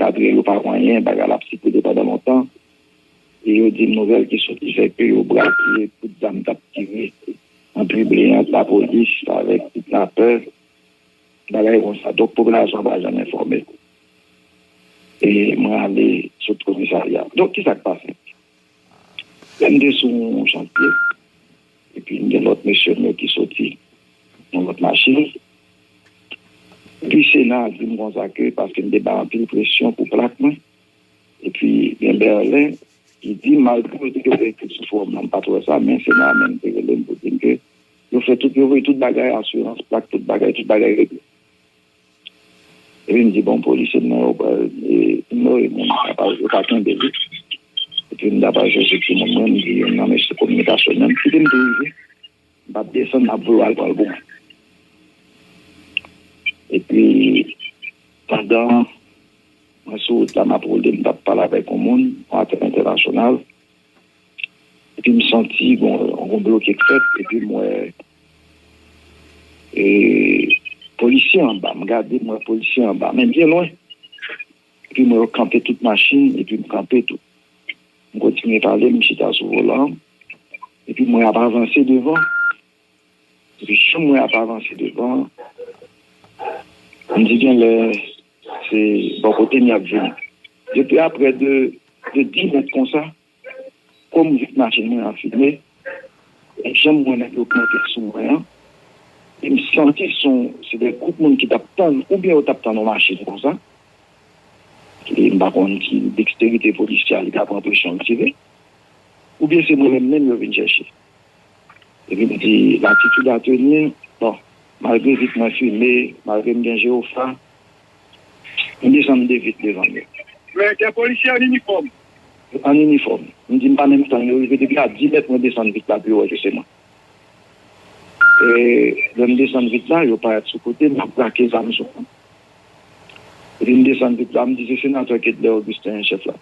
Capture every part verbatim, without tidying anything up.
Kadre yo pa wè anyen, bagay la ap sikile pandan lontan. E yo di m nouvèl ki soti fè ke yo brake tout zam k ap tire ant Rebleyant, lapolis avèk kidnapè, bagay konsa. Donk, popilasyon an pa janm enfòme. E mwen ale sot komisarya. Donk, ki sa k pase? Lè m te sou yon chantye, epi m gen lòt mesye m yo ki soti nan lòt machin. Epi Sena di m konsa ke paske m te bay anpil presyon pou plak mwen, epi gen Bèlen ki di m, malgre yo te gen ekri sou fowòm nan, m pa t wè sa, men Sena menm te rele m pou di m ke yo fè tout, yo voye tout bagay, asirans, plak, tout bagay, tout bagay regle. Epi m di, bon, polisye m nan yo pral, e, inyore moun, yo pa, yo pa kenbe li. Epi m ta pral chèche timoun mwen, m di youn nan mesye kominikasyon menm, kite m tou rive. M p ap desann, m ap voye w al pran l pou mwen. Epi, pandan mwen sou wout la, m ap woule, m t ap pale avèk yon moun, yon atè entènasyonal. Epi m santi, bon, yon bloke k fèt, epi m wè, e, polisye anba. M gade, m wè polisye anba, men byen lwen. Epi m wè yo kanpe tout machin, epi m kanpe tou. M kontinye pale, m chita sou volan an, epi m wè y ap avanse devan. Epi jan m wè y ap avanse devan, m di genlè se bò kote m y ap vini. Depi aprè de, de dis mèt konsa, kòm m vit machin mwen an fime, e jan m wè nèg yo kanpe sou mwen an, e m santi se yon, se de gwoup moun ki t ap tann, oubyen yo t ap tann yon machin konsa. E m pa konn si deksterite polisye a li ta pran presyon l tire, oubyen se mwen menm menm yo vin chèche. Epi m di, latitid a teni, bon, malgre vit mwen fime, malgre m gen jewofa, m desann de vit devan yo. Men gen polisye an inifòm. An inifòm. M di m pa menm tann yo rive, depi a dis mèt mwen desann vit la, pou yo wè ke se mwen. E lè m desann vit la, yo parèt sou kote m, y ap brake zam sou mwen. Epi m desann vit la, m di se senatè Kedlè Augustin chèf la.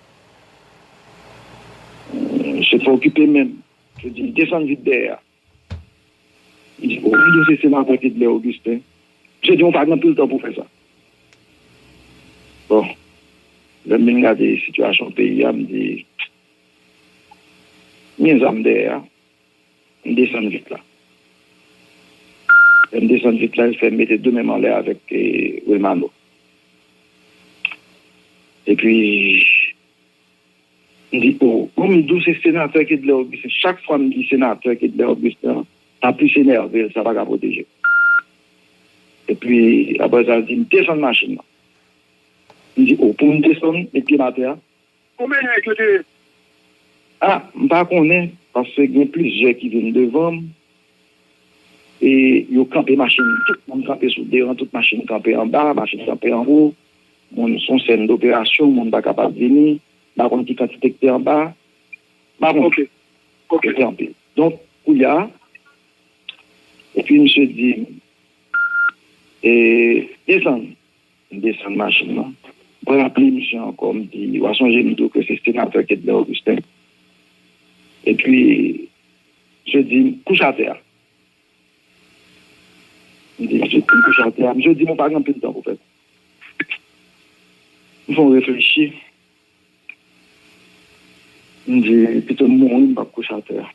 Misye pa okipe menm. Yo di m desann vit dèyè a. M di, o, m di se senatè Kedlè Augustin. Misye di, ou pa gen anpil tan pou fè sa. Bon, lè m vin gade sitiyasyon peyi a, m di, m gen zam dèyè a, m desann vit la. Lè m desann vit la, l fè m mete de men m anlè avèk, e, Wilmano. Epi, m di, o, bon, m di w se senatè Kedlè Augustin. Chak fwa m di senatè Kedlè Augustin, sa plis enève l, sa pa ka pwoteje l. Epi, apre sa, l di m desann machin nan. M di, o, pou m desann, met pye m atè a. Konbyen nèg yo te ye? A, m pa konnen, paske gen plizyè ki vin devan m. E yo kanpe machin, tout moun kanpe sou devan, tout machin kanpe anba, machin kanpe anwo. Moun, se yon sèn doperasyon, moun pa kapab vini. M pa konn ki kantite ki te anba. M pa konn. Ok. Ok. Yo te anpil. Donk, koulye a, epi misye di m, e, desann. M desann machin nan. Mwen raple misye ankò, m di, w a sonje m di w ke se senatè Kedlè Augustin. Epi, misye di m, kouche atè a. M di, misye di m kouche atè a. Misye di m ou pa gen anpil tan pou fè. M fè yon reflechi. M di, pito m mouri, m p ap kouche atè a.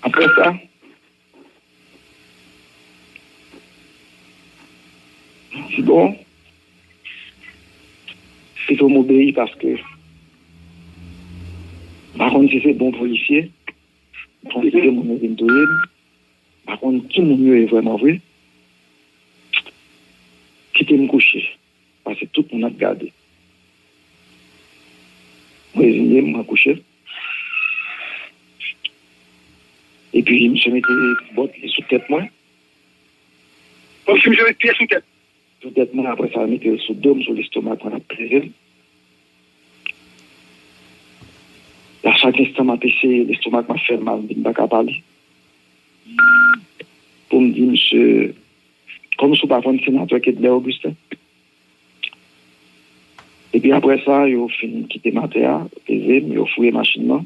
Apre sa, m di, bon, pito m obeyi paske m pa konn si se bon polisye, m pa konn si se moun yo vin touye m, m pa konn ki moun yo ye vrèman vre. Kite m kouche. Paske tout moun ap gade. Mwen reziye m, mwen kouche. Epi, misye mete bòt li sou tèt mwen. Kòmsi misye met pye sou tèt. Sou tèt mwen, apre sa, mete l sou do m, sou lestomak mwen, ap peze l. A chak enstan, m ap eseye, lestomak mwen ap fè m mal, m pa ka pale. Pou m di misye, kòmsi w pa konn senatè Kedlè Augustin? Epi apre sa, yo fin kite m atè a, peze m, yo fouye machin nan.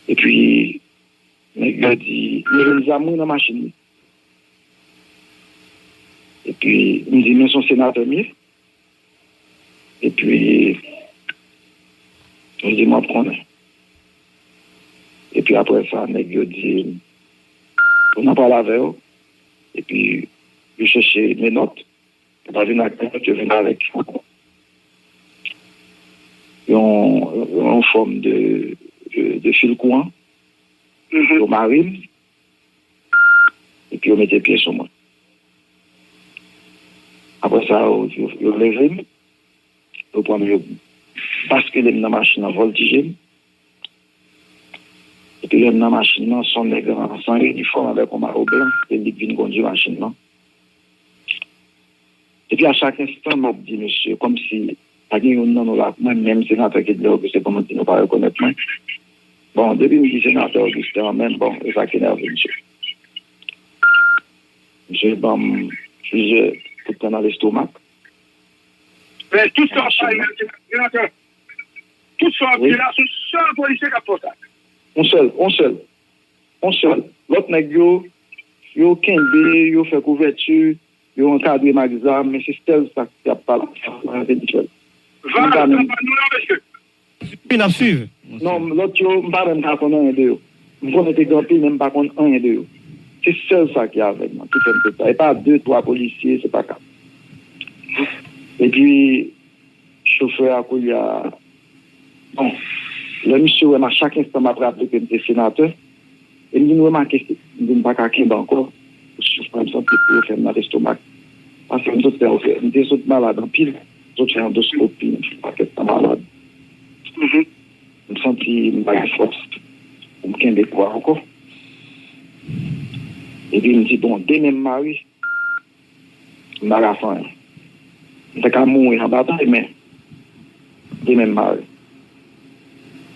Epi, nèg yo di, yo jwenn zam wi nan machin li. Epi, m di, "Men se yon senatè m ye." Epi, m di, "M ap konnen." Epi apre sa, nèg yo di, "Pou n ap pale avè yo." Epi, yo chèche menòt. Yo pa vin ak menòt, yo vin avèk yon, yon fòm de, de, de fil kouran. Yo mare m. Epi yo mete pye sou mwen. Apre sa, yo, yo, yo leve m, yo pran m, yo baskile m nan machin nan, vòltije m. Epi lè m nan machin nan, se yon nèg an, se yon inifòm avèk yon mayo blan, se li k vin kondui machin nan. Epi a chak enstan, m ap di, "Mesye, kòmsi pa gen youn nan nou la ak mwen, menm senatè Kedlè Augustin, kòman di nou pa rekonèt mwen?" Bon, depi m di senatè Augustin an menm, bon, e sa k enève misye. Misye ban m plizyè kout pwen nan lestomak. Men tout sa w ap pale la, senatè, tout sa w ap di la, se yon sèl polisye k ap fè sa. Yon sèl, yon sèl, yon sèl. Lòt nèg yo, yo kenbe, yo fè kouvèti, yo ankadre m ak zam, men se sèl sa k ap pale. Val, sa pa nou la, mesye. N ap swiv. Non, lòt yo, m pa menm ka konn anyen de yo. M konnen te gen anpil, men m pa konn anyen de yo. Se sèl sa ki avè m nan, ki fè m fè sa. E pa de, twa polisye, se pa kat. Epi, chofè a, kounye a, bon, lè misye wè m a chak enstan, m ap raple ke m se senatè, e m vin remake, m vin pa ka kenbe ankò, pou soufrans anpil pou yo fè m nan lestomak. Paske m sot fè, m te sot malad anpil, m sot fè andoskopi, m fè yon pakèt tan malad. M santi m pa gen fòs pou m kenbe kò a ankò. Epi m di, "Bon, demen m mare, m pa ka fè anyen. M ta ka mouri nan batay, men demen m mare."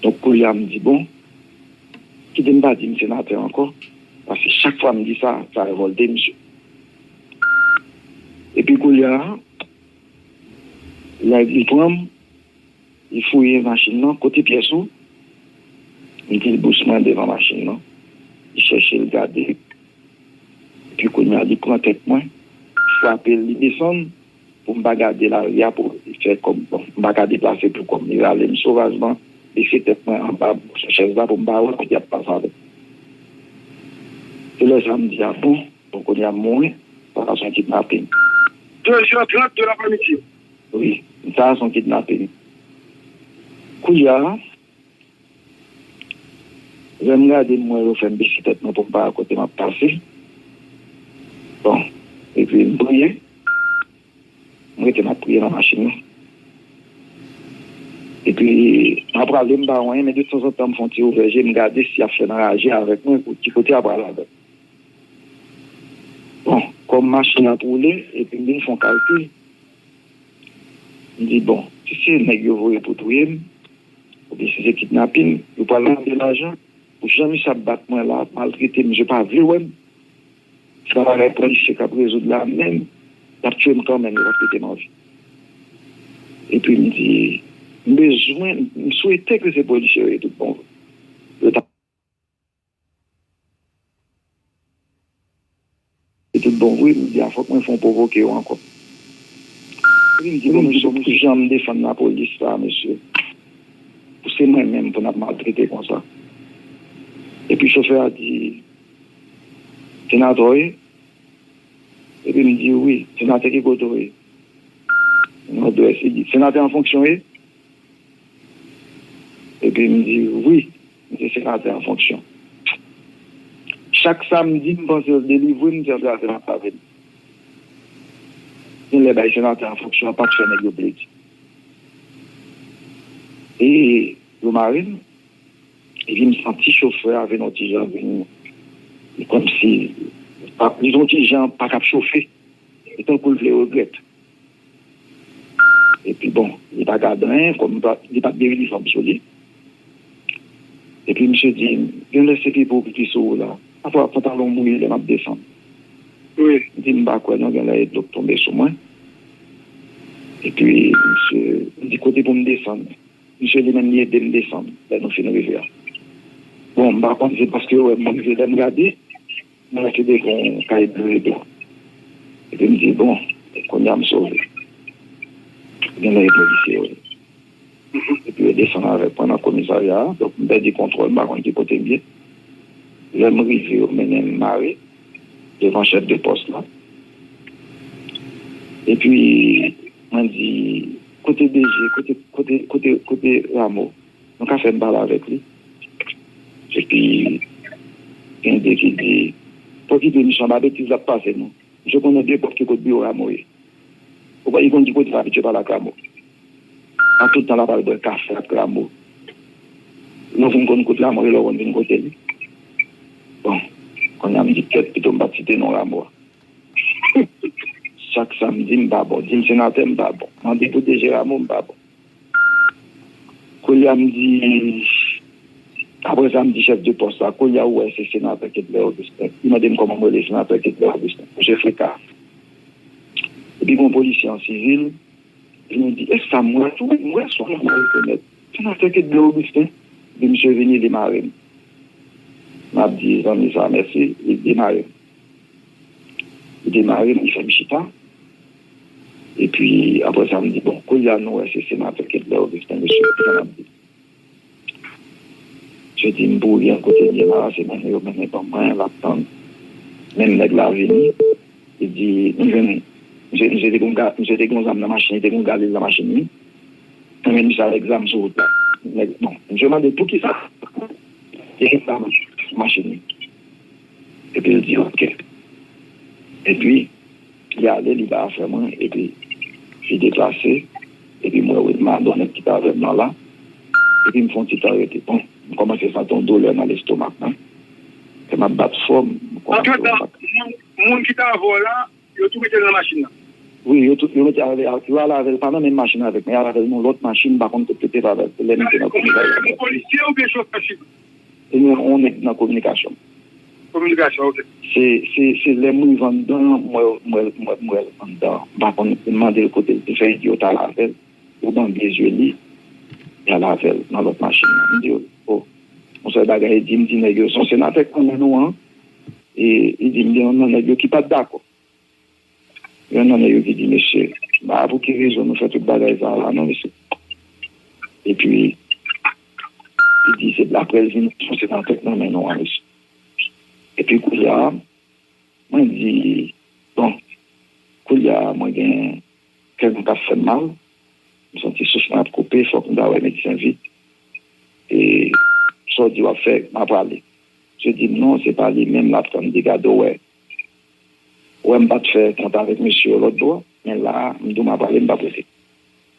Donk, kounye a, m di, "Bon, kite m pa di m senatè ankò, paske chak fwa m di sa, sa revòlte misye." Epi kounye a, lè li pran m, li fouye machin nan, "Kote pyès ou?" M di l bous mwen devan machin nan. Li chèche, l gade. Epi kounye a, li pran tèt mwen, frape l, li desann pou m pa gade lari a, pou li fè kòm, bon, m pa ka deplase pou kò m. Li rale m sovajman, bese tèt mwen anba chèz la pou m pa wè kote y ap pase avè m. Se lè sa m di, "A bon, bon, kounye a m mouri, sa a se yon kidnaping." Deux heures trente de l'après-midi. Wi, sa a se yon kidnaping. Kounye a, lè m gade, m wè yo fè m bese tèt mwen pou m pa wè kote m ap pase. Bon, epi m priye. M rete, m ap priye nan machin nan. Epi, m ap prale, m pa wè anyen, men detanzantan, m fè yon ti ouvè je, m gade si y ap fè nan raje avèk mwen, pou ki kote y ap prale avè m. Bon, kòm machin nan ap woule, epi m vin fè yon kalkil, m di, "Bon, si se nèg yo voye pou touye m, oubyen si se kidnaping, yo pral mande lajan pou jan misye ap bat mwen la, ap maltrete m, misye pa vle wè m. Se yon bagay polisye k ap rezoud la menm, y ap tiye m kanmenm, yo p ap kite m anvi." Epi m di, "M bezwen, m swete ke se polisye yo ye tout bon vre." Yo ta E tout bon vre, m di a fòk mwen fè yon pwovoke yo ankò. Epi m di, "Bon, mesye, pou jan m defann lapolis sa, mesye, pou se mwen menm pou n ap maltrete konsa." Epi chofè a di, "Senatè w ye?" Epi m di, "Wi." "Senatè ki kote w ye?" Nòdwès. Li di, "Senatè an fonksyon w ye?" Epi m di, "Wi, m se senatè an fonksyon." Chak samdi, m panse yo delivre m, se antre atè nan tavèn. Gen lè bay senatè an fonksyon an pa t fè nèg yo plezi. E yo mare m, epi m santi chofè a vin yon ti jan, vin kòmsi, li t yon ti jan pa k ap chofe. E tankou l vle regrèt. Epi bon, li pa gade anyen, kòm li pa, li pa t gen inifòm sou li. Epi misye di, "Gen lè se pipi w pipi sou ou la. Apa pantalon w mouye lè m ap desann." Wi. M di, "M pa kwè non, gen lè e dlo k tonbe sou mwen." Epi misye, m di, "Kote pou m desann?" Misye li menm li ede m desann lè nou fin rive a. Bon, m pa konn se paske yo wè m rive, lè m gade, m wè se devan yon kay blo e blan. Epi m di, bon, kounye a m sove. Gen lè e polisye yo ye. Epi yo desann avèk mwen nan komisarya a, donk m pèdi kontwòl, m pa konn ki kote m ye. Lè m rive, yo mennen m mare devan chèf de pòs la. Epi, mwen di, kote D G, kote, kote, kote, kote Ramo? Nou ka fè m pale avèk li? Epi, gen de ki di, pa okipe misye, anba betiz l ap pase nou. Misye konnen de pòt ki kot biwo Ramo ye. Ou pa, li konn ki kote l abitye pale ak Ramo. A tout tan l ap al bwè kafe ak Ramo. Lè w fin konn kot Ramo ye, lè w konn vin kote li. Bon, kounye a m di tèt, pito m pa t site non Ramo a. Chak sa m di, m pa bon. Di m senatè, m pa bon. Mande pou D G Ramo, m pa bon. Kounye a m di, apre sa m di chèf de pòs la, kounye a ou wè se senatè Kedlè Augustin. Li mande m kòman m rele, senatè Kedlè Augustin. Mesye freka. Epi gon polisye an sivil, li di, e sa m wè tou, m wè sa m wè rekonèt. Senatè Kedlè Augustin, di misye vini, li mare m. M ap di zanmi sa mèsi, li demare m. Li demare m, li fè m chita. Epi, apre sa, m di, bon, kounye a nou wè se senatè Kedlè Augustin, mesye, kisa n ap di? Misye di m pou ryen kote l ye la, se mennen yo mennen ban mwen, l ap tann. Menm nèg la vini, li di, m jwenn, misye, misye te gon ga-, misye te gon zam nan machin, li te gon galil nan machin li. Mwen menm misye avèk zam sou wout la. Nèg, bon, misye mande poukisa te gen zam sou machin li. Epi l di, oke. Epi, li ale, li bay afè mwen, epi li deplase, epi m wè Wilmado, nèg ki t avè m nan la, epi m fè yon ti tan rete. Bon, m kòmanse santi yon doulè nan lestomak mwen. Kè m ap bat fò, m kòmanse Antretan, moun, moun ki t avè w la, yo tou mete l nan machin nan? Wi, yo tou, yo mete avè, yo ale avè l, pa nan menm machin avèk mwen, y ale avè l nan lòt machin, m pa konn kote yo te avè l, se lè m te nan komisarya. Yon polisye oubyen chofè sivil? Se yon, yon nèg nan kominikasyon. Kominikasyon, oke. Se, se, se lè m rive anndan, m wè, m wè, m wè, m wè l anndan. M pa konn, m mande l kote l te fè, li di yo t al avè l. Yo bande zye li, y al avè l nan lòt machin nan. M di, o, yon sèl bagay, li di, m di nèg yo, se yon senatè k nan men nou an. E li di, m gen yon nan nèg yo ki pa t dakò. Youn nan nèg yo ki di, mesye, m pa wè pou ki rezon nou fè tout bagay sa a la, non, mesye. Epi, li di, se daprè l vin, se nan tèt nan men nou an, mesye. Epi, kounye a, mwen di, bon, kounye a, mwen gen kè mwen k ap fè m mal, m santi souf mwen ap koupe, fòk m ta wè medsen vit. E, sa w di w ap fè, m a prale. Misye di m non, se pa li menm l ap tann, li gade w wè. Ou wè m pa t fè kont avèk mesye yo lòt bò, men la a, m di w m a prale, m pa prese.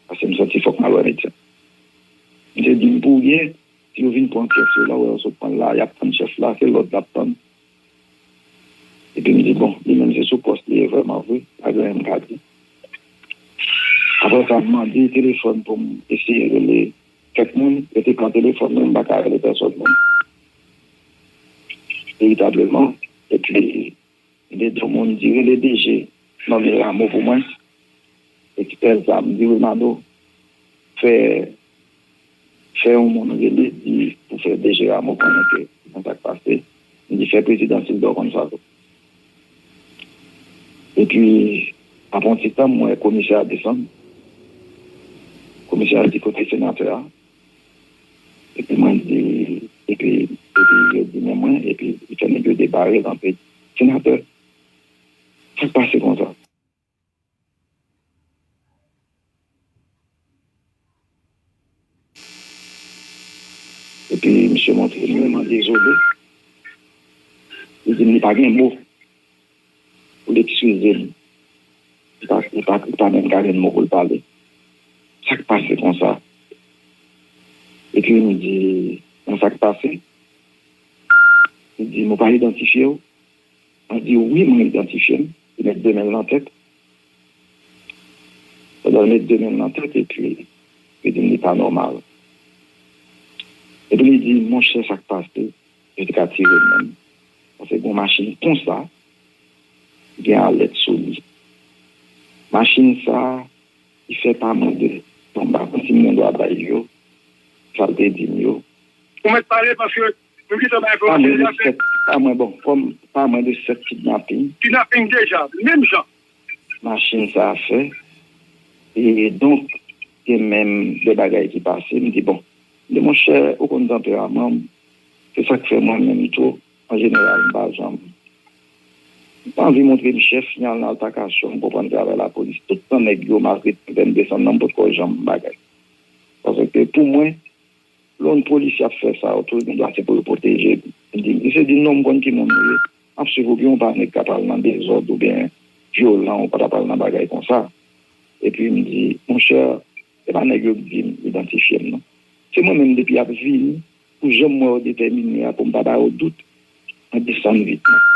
Paske m santi fòk m al wè medsen. Misye di m pou ryen, si yo vin pran pyès yo la, ou wè yo sot pran l la, y ap tann chèf la, se lòd l ap tann. Epi m di, bon, li menm se sou pòs li ye vrèman vre, pa gen anyen m ka di. Apre sa, m mande telefòn pou m eseye rele kèk moun, yo te pran telefòn mwen, m pa ka rele pèsòn moun. Veritableman, epi, m te di yon moun, di, rele D G, nonmen Ramo pou mwen. Ekspè sa, m di, Wilmado, fè, fè yon moun rele, di, pou fè D G Ramo konnen ke, nan sa k pase. M di, fè prezidan Sildor konn sa tou. Epi, apre yon ti tan, m wè komisè a desann. Komisè a di, kote senatè a? Epi mwen di, epi, epi yo di men mwen, epi li fè nèg yo debare l antre. Senatè, sa k pase konsa? Epi misye montre m vrèman dezole. Li di m li pa gen mo pou l eskize m. Li pa, li pa, li pa menm ka jwenn mo pou l pale. Sa k pase konsa? Epi m di, bon, sa k pase? Li di m, ou pa idantifye w? Mwen di, wi, mwen idantifye m. Li met de men l nan tèt. Pandan l met de men l nan tèt, epi li di m li pa nòmal. Epi li di, monchè, sa k pase? Yo te ka tire l menm. Paske gon machin konsa, gen alèt sou li. Machin sa, li fè pa mwen de, bon, m pa konn si m gen dwa bay yo, sa l te di m yo. Ou mèt pale paske nou gentan bay enfòmasyon deja fèt. Pa mwen de sèt, pa mwen, bon, kòm pa mwen de sèt kidnaping. Kidnaping deja, menm jan. machin sa a fè. E donk, gen menm de bagay ki pase, m di, bon, m di, monchè, ou konn tanperaman m, se sa k fè mwen menm tou, an jeneral, m pa janm, m pa anvi montre m chèf, ni al nan altakasyon, m konprann travay lapolis. Tout tan nèg yo maltrete m, fè m desann nan, m potko janm bagay. Paske pou mwen, lè yon polisye ap fè sa, yo tou gen dwa se pou yo pwoteje li. M di, misye di, non, m konn ki moun ou ye. M ap swiv ou byen, ou pa nèg k ap al nan dezòd oubyen vyolan, ou pa t ap al nan bagay konsa. Epi m di, monchè, se pa nèg yo k di m idantifye m, non. Se mwen menm, depi y ap vini, pou jan m wè yo detèmine a, pou m pa ba yo dout, mwen desann vit mwen.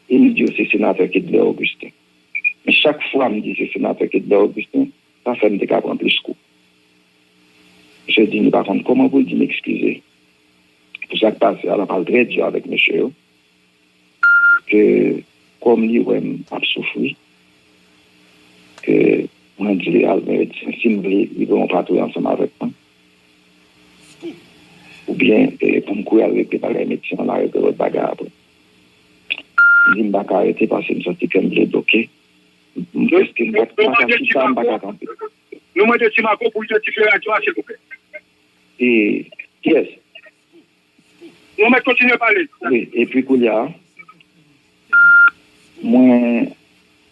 E m di yo se senatè Kedlè Augustin. Men chak fwa m di se senatè Kedlè Augustin, sa fè m te ka pran plis kou. Misye di li pa konn kòman pou l di m eskize pou sa k pase a, l ap al trè di avèk mesye yo. Ke kòm li wè m ap soufri, ke mwen di li al gen medsen, si m vle, li gen yon patwouy ansanm avèk mwen. Oubyen, e, pou m kouri al regle bagay medsen an, la regle lòt bagay apre. M di m pa ka rete paske m santi kè m vle bloke. M, m prèske m pa, m pa ka chita, m pa ka kanpe. Nou mande Ti Mako pou l idantifye radyo a, silvouplè. E, kiyès? Nou mèt kontinye pale. Wi, epi kounye a, mwen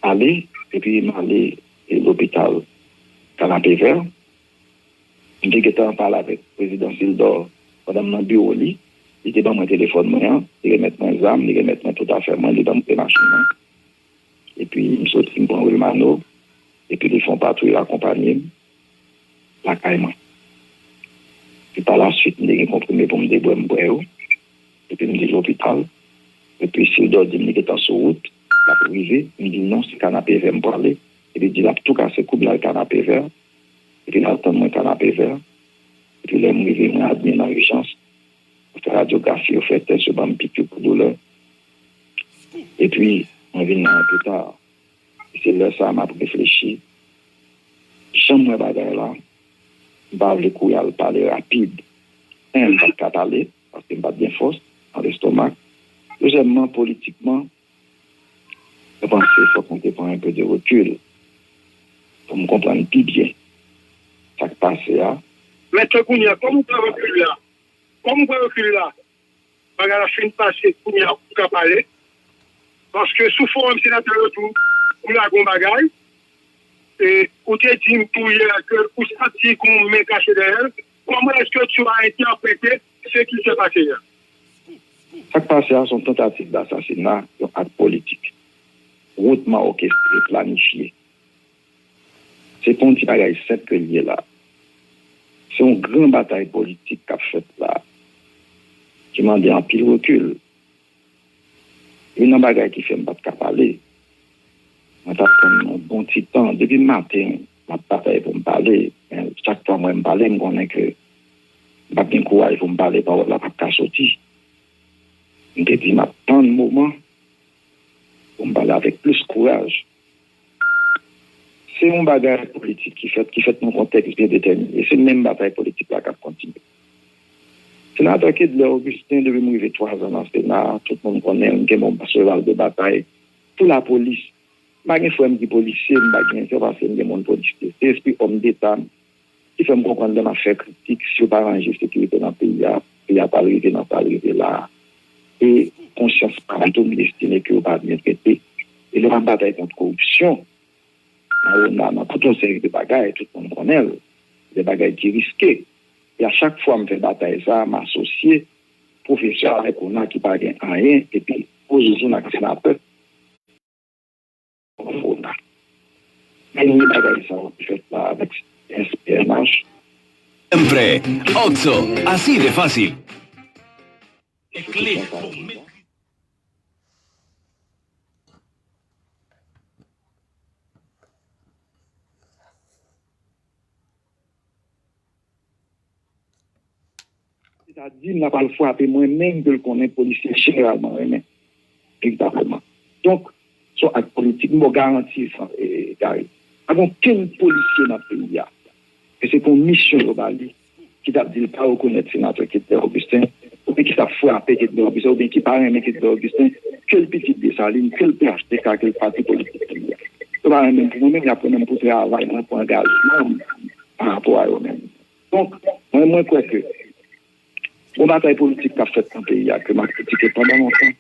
ale, epi m ale, e, lopital Kanapevè. M te gentan pale avèk prezidan Sildor pandan m nan biwo li. Li te ban mwen telefòn mwen an, li remèt mwen zam, li remèt mwen tout afè mwen, li ban m kle machin nan. Epi m soti, m pran Wilmano, epi li fè yon patwouy akonpanye m lakay mwen. Epi pa la swit, m te gen konprime pou m te bwè, m bwè yo. Epi m te lopital. Epi Sildor di m li gentan sou wout, l ap rive. M di non, se Kanapevè m prale. Epi di l ap tou kase kou m, l al Kanapevè. Epi l al tann mwen Kanapevè. Epi lè m rive, mwen admire nan ijans. Yo fè radyografi, yo fè tès, yo ban m piki pou doulè. Epi, mwen vin nan lopital. E se lè sa a m ap reflechi. Jan m wè bagay la, m pa vle kouri al pale rapid. En, m pa t ka pale, paske m pa t gen fòs nan lestomak. Dezyèmman, politikman, mwen panse fòk mwen te pran enpe de rekil pou m konprann pi byen sa k pase a. Men ke kounye a, kòm ou pran rekil la, kòm ou pran rekil la, bagay la fin pase, kounye a ou ka pale. Paske sou fowòm senatè yo tou, ou lage yon bagay, e ou te di m tou yè ke ou santi gon men kache dèyè l. Kòman èske tu as entèprete ce qui s'est passé hier? Sa k pase a se yon tantativ dasasina, yon ak politik, wotman òkestre, planifye. Se pa yon ti bagay senp ke l ye la. Se yon gran batay politik k ap fèt la, ki mande anpil rekil. Youn nan bagay ki fè m pa t ka pale, mwen t ap tann yon bon ti tan. Depi maten, m ap batay pou m pale. Men chak fwa m wè m pale, m konnen ke m p ap gen kouraj pou m pale, pawòl la p ap ka soti. M te di m ap tann moman pou m pale avèk plis kouraj. Se yon bagay politik ki fèt, ki fèt nan kontèks byen detèmine. E se menm batay politik la k ap kontinye. Senatè Kedlè Augustin, depi m rive twa zan nan Sena, tout moun konnen m gen bon cheval de batay pou lapolis. M pa gen frè m ki polisye, m pa gen, se paske m gen moun polisye. Se espri òm deta m ki fè m konprann lè m ap fè kritik, si yo pa ranje sekirite nan peyi a, peyi a pral rive nan sa l rive la a. E konsyans pa m tou, m estime ke yo pa byen trete. E lè m ap batay kont koripsyon, nan ONA, nan tout yon seri de bagay, tout moun konnen l, de bagay ki riske. E a chak fwa m fè batay sa a, m asosye pwofesè avèk ONA ki pa gen anyen, epi ozouzoun ak senatè. Fona. Premye bagay sa yo ki fèt la avèk S P N H. Siempre, Oxo, así de fácil. Sètadi, l ap al frape mwen menm ke l konnen polisye jeneralman renmen, veritableman. Donk, se yon ak politik, m ba w garanti, Gary. Pa gen okenn polisye nan peyi a ke se pou yon misyon yo ba li, ki t ap di l pa rekonèt senatè Kedlè Augustin, oubyen ki t ap frape Kedlè Augustin, oubyen ki pa renmen Kedlè Augustin, ke l pitit Desalin, ke l P H T K, ke l pati politik li a. Yo pa renmen m pou mwen menm, y ap renmen m pou travay mwen, pou angajman m pa rapò a yo menm. Donk, mwen, mwen kwè ke gon batay politik k ap fèt nan peyi a ke m ap kritike pandan lontan,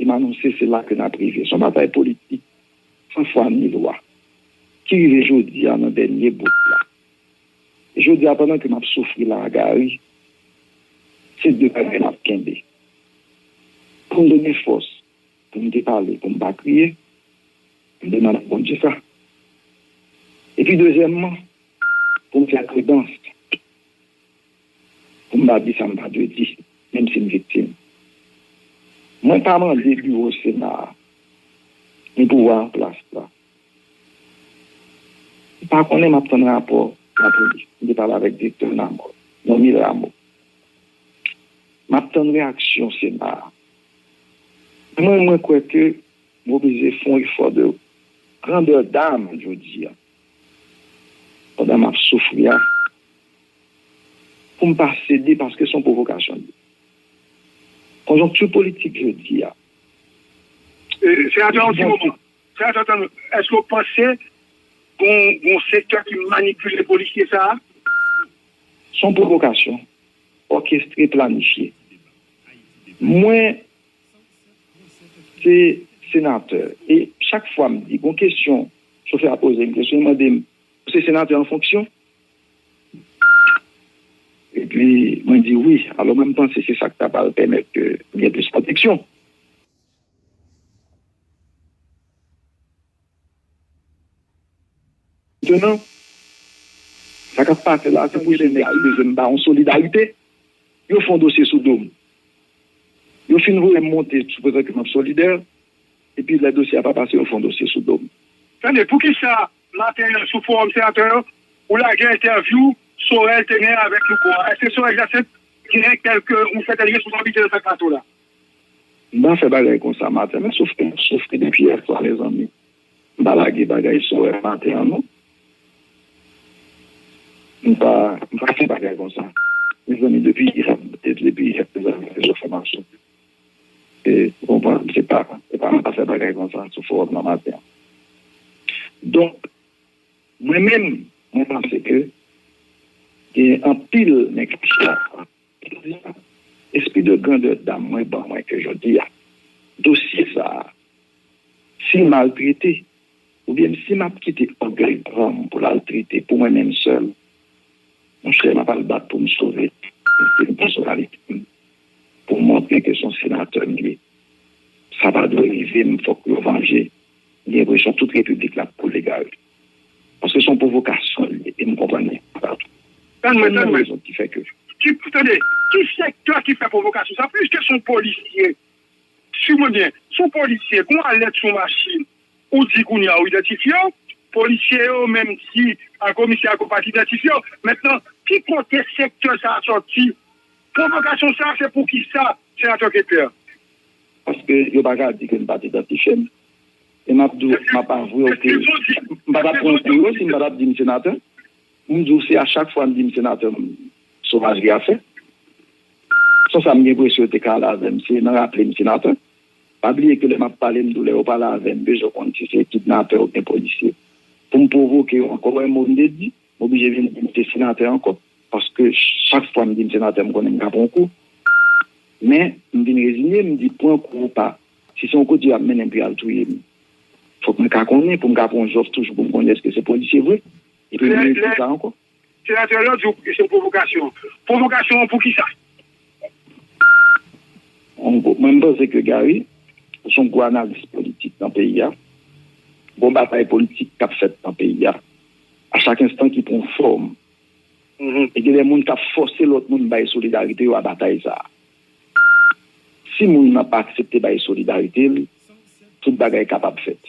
e m anonse se la ke n ap rive. Se yon batay politik san fwa ni lwa ki rive jodi a nan dènye bout la. E jodi a, pandan ke m ap soufri la a, Gary, se de bagay m ap kenbe. Pou m te gen fòs, pou m te pale, pou m pa kriye, m te mande Bondye sa. Epi dezyèmman, pou m fè pridans, pou m pa di sa m pa dwe di, menm si m viktim. Mwen pa mande biwo Sena a, ni pouvwa an plas la. M pa konnen, m ap tann rapò lapolis. M te pale avèk direktè Lamò, Normil Rameau. M ap tann reyaksyon Sena a. Mwen, mwen kwè ke m oblije fè yon efò de grandè dam jodi a, pandan m ap soufri a, pou m pa sede, paske se yon pwovokasyon li ye. Konjonkti politik jodi a, e, senatè, yon ti moman. Senatè Tanno, èske w panse gon, gon sektè ki manipile polisye sa a? Se yon pwovokasyon òkestre, planifye. Mwen, se senatè. E chak fwa m di, gon kesyon, chofè a poze m kesyon, li mande m, "Ou se senatè an fonksyon?" Epi, mwen di wi. Alò, mwen, m panse se sa k ta pral pèmèt ke m gen plis pwoteksyon. Mentnan, sa k ap pase la, se pou jodi a ki bezwen m ba yon solidarite. Yo fè yon dosye sou do m. Yo fin voye m monte sou prezan ke m ap solidè. Epi lè dosye a pa pase, yo fè yon dosye sou do m. Tande, poukisa maten an sou fowòm senatè yo, ou lage entèvyou Sorel te gen avèk Louko a? Èske Sorel Jacinthe gen kèlke, yon sètèn responsablite nan sa k pase la? M pa fè bagay konsa maten, men soufri, m ap soufri depi yè swa, mezanmi. M pa lage bagay sou wè maten an, non. M pa, m pa fè bagay konsa. Mezanmi, depi yè, depi yè, mezanmi, se sou fòmasyon. E, ou konprann, se pa, se pa, m pa fè bagay konsa sou fowòm nan maten an. Donk, mwen menm, mwen panse ke gen anpil nèg ki chita. Jodi a, espri de grandè dam mwen ban mwen ke jodi a, dosye sa a, si l mal trete, oubyen si m ap kite ògèy pran m pou l al trete pou mwen menm sèl, monchè, m ap al bat pou m sove pèsonalite m, pou m montre ke se yon senatè m ye. Sa pa dwe rive m, fòk yo vanje. M gen enpresyon tout repiblik la ap koule, Gary. Paske se yon pwovokasyon li ye, e m konprann li pa tou. Tann mwen, tann mwen. Rezon ki fè ke. Ki, tande, ki sektè ki fè pwovokasyon sa? Piske se yon polisye, si mwen byen, se yon polisye, gon alèt sou machin, ou di kounye a ou idantifye w, polisye yo menm di a komisè a ke w pa t idantifye w. Mentnan, ki kote sektè sa a sòti? Pwovokasyon sa a, se pou ki sa, senatè Kepler? Paske yo pa ka di ke m pa t idantifye m. E m ap di w, m ap avwe w ke m pa t ap pran kou yo si m pa t ap di m senatè. M di w, se a chak fwa m di m senatè, m, sovaj li ap fè. Se sa m gen enpresyon yo te ka al avè m, se nan raple m senatè. Pa bliye ke lè m ap pale, m di w, lè yo pale avè m, bezwen konn si se kidnapè oubyen polisye. Pou m pwovoke yo ankò, w wè mo m te di, m oblije vin di m se senatè ankò. Paske chak fwa m di m senatè, m konnen m ka pran kou. Men, m vin reziye, m di pran kou ou pa. Si se yon kote y ap mennen m pou y al touye m, fòk mwen ka konnen pou m ka pran yon jòf toujou pou m konnen èske se polisye vre. Epi m redi sa ankò. Senatè Lord di w se yon pwovokasyon. Pwovokasyon an pou ki sa? Mwen, mwen, m panse ke Gary, ou se yon gwo analis politik nan peyi a. Gon batay politik k ap fèt nan peyi a. A chak enstan ki pran fòm. E gen de moun k ap fòse lòt moun bay solidarite yo a batay sa a. Si moun nan pa aksepte bay solidarite l, tout bagay kapab fèt.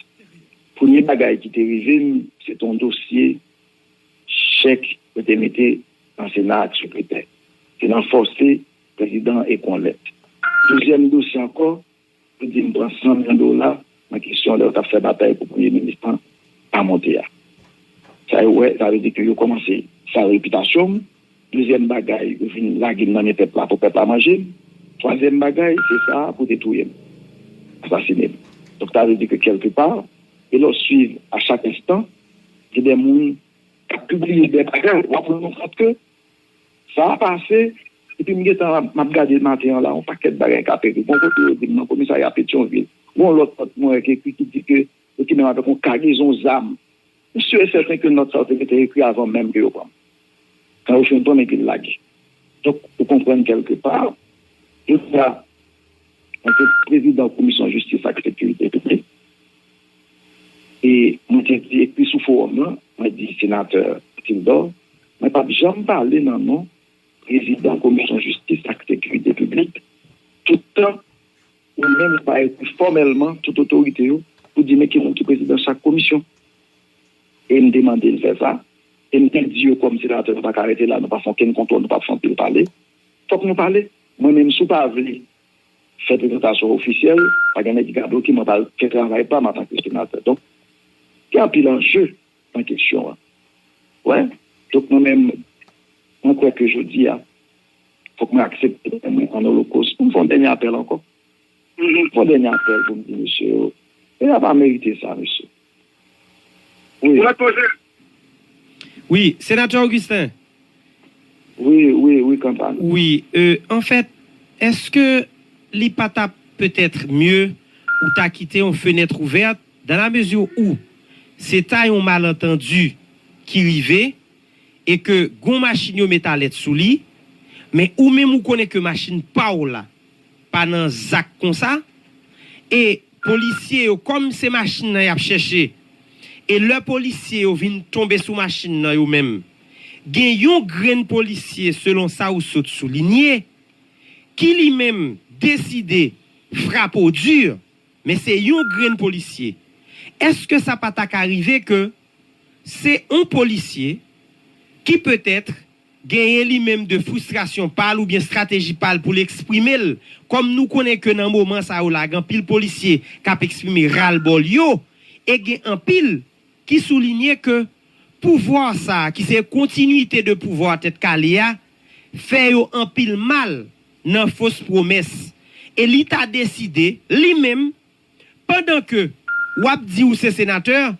Premye bagay ki te rive m, se te yon dosye chèk yo te mete nan Sena ak sekretè. Se nan fòse prezidan an ekri yon lèt. Dezyèm dosye ankò, yo di m pran san mil dola nan kesyon lè yo t ap fè batay pou premye minis lan pa monte a. Sa yo wè, sa vle di ke yo kòmanse sal repitasyon m. Dezyèm bagay, yo vin lage m nan men pèp la pou pèp la manje m. Twazyèm bagay, se sa a pou te touye m, asasine m. Donk, sa vle di ke kèlkepa, e lè w swiv a chak enstan, gen de moun k ap pibliye de bagay, w ap rann ou kont ke sa a pase, epi m gentan m ap gade maten an la, yon pakèt bagay k ap ekri. Gon kote yo di m nan komisarya Petyonvil. Gon lòt nòt mwen wè ki ekri ki di ke yo te menm avèk yon kagezon zam. M si e sèten ke nòt sa yo te gentan ekri avan menm ke yo pran m. Kan yo fin pran m epi l lage. Donk, ou konprann kèlke pa, jodi a, mwen se prezidan Komisyon Jistis ak Sekirite Piblik, e mwen te di, ekri sou fowòm lan, mwen di, Senatè Tildor, mwen p ap janm pale nan non prezidan Komisyon Jistis ak Sekirite Piblik, toutan ou menm ou pa ekri fòmèlman tout otorite yo pou di men ki moun ki prezidan chak komisyon. E m te mande l fè sa. E m te di yo kòm senatè, nou pa ka rete la, nou pa fè okenn kontwòl, nou pa fè anpil pale. Fòk nou pale. Mwen menm, si w pa vle fè prezantasyon ofisyèl, pa gen nèg ki ka bloke m, mwen pral fè travay pa m antanke senatè. Donk, gen anpil anje nan kesyon an. Wè. Donk, mwen menm, mwen kwè ke jodi a, fòk mwen aksepte mwen an olokos pou m fè yon dènye apèl ankò. Fè yon dènye apèl pou m di mesye yo, yo pa merite sa, mesye. Wi. Wi, Senatè Augustin. Wi, wi, wi, kanpay. Wi, euh, anfèt, èske li pa t ap petèt mye ou ta kite yon fenèt ouvèt, dans la mesure où se ta yon malantandi ki rive e ke gon machin yo met alèt sou li, men ou menm ou konnen ke machin pa w la pa nan zak konsa, e polisye yo, kòm se machin nan y ap chèche, e lè polisye yo vin tonbe sou machin nan yo menm, gen yon grenn polisye, selon sa ou sot soulinye, ki li menm deside frape w di, men se yon grenn polisye. Èske sa pa ta ka rive ke se yon polisye ki petèt genyen li menm de fristrasyon pa l oubyen estrateji pa l pou l eksprime l, kòm nou konnen ke nan moman sa yo la, gen anpil polisye k ap eksprime ralbòl yo, e gen anpil ki soulinye ke pouvwa sa a, ki se kontinite de pouvwa Tèt Kale a, fè yo anpil mal nan fos pwomès. E li ta deside, li menm, pandan ke w ap di ou se senatè,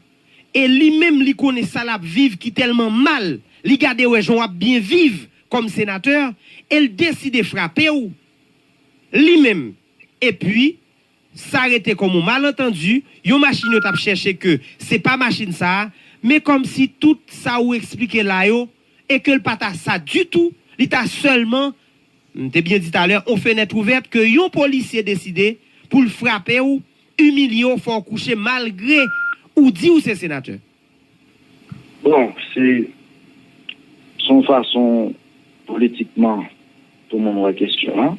e li menm li konnen sa l ap viv ki tèlman mal, li gade wè jan w ap byen viv kòm senatè, e l deside frape w, li menm. Epi, sa rete kòm yon malantandi, yon machin yo t ap chèche ke se pa machin sa a, men kòmsi tout sa ou eksplike la yo, e ke l pa ta sa ditou, li ta sèlman, m te byen di talè, yon fenèt ouvèt ke yon polisye deside pou l frape w, imilye w, fè w kouche malgre ou di ou se senatè. Bon, se, se yon fason politikman pou moun wè kesyon an.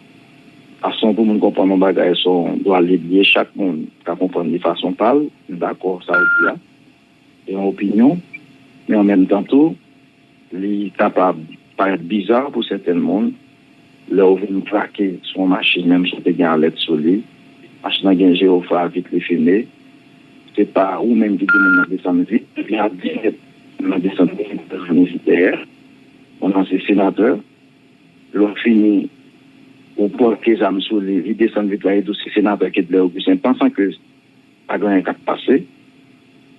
Fason pou moun konprann yon bagay se yon dwa lib li ye, chak moun ka konprann li fason pa l. M dakò sa w di a. Se yon opinyon, men an menm tan tou, li kapab parèt biza pou sèten moun lè w vin brake sou yon machin, menm si w te gen alèt sou li. Machin nan gen jewofa, vit li fimen. Se pa ou menm ki di moun nan desann vit, li a di mèt nan desann vit, vit dèyè. Moun nan se senatè. Lè w fini, ou pòte zam sou li, li desann vit la, li di w se senatè Kedlè Augustin, pansan ke pa gen anyen k ap pase,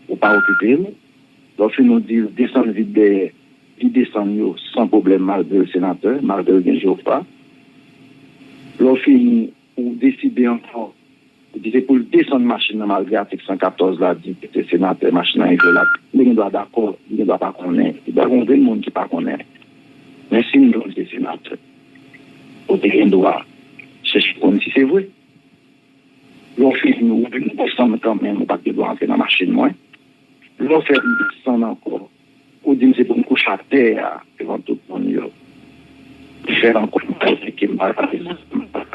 ou pa okipe l. Lè w fini, ou di l desann vit dèyè, li desann yo san pwoblèm malgre l senatè, malgre l gen jewofa. Lè w fini, ou deside ankò, ou di se pou l desann machin nan malgre atik san katòz la di ke se senatè, machin nan envyolab. Li gen dwa dakò, li gen dwa pa konnen. Li gen dwa gen yon grenn moun ki pa konnen. Men si m di w se senatè, ou te gen dwa chèche konn si se vre. Lè w fini, ou vin desann kanmenm, ou pa t gen dwa antre nan machin mwen. Lè w fè m desann ankò, ou di m se pou m kouche atè a devan tout moun yo. Fè l ankò, m pa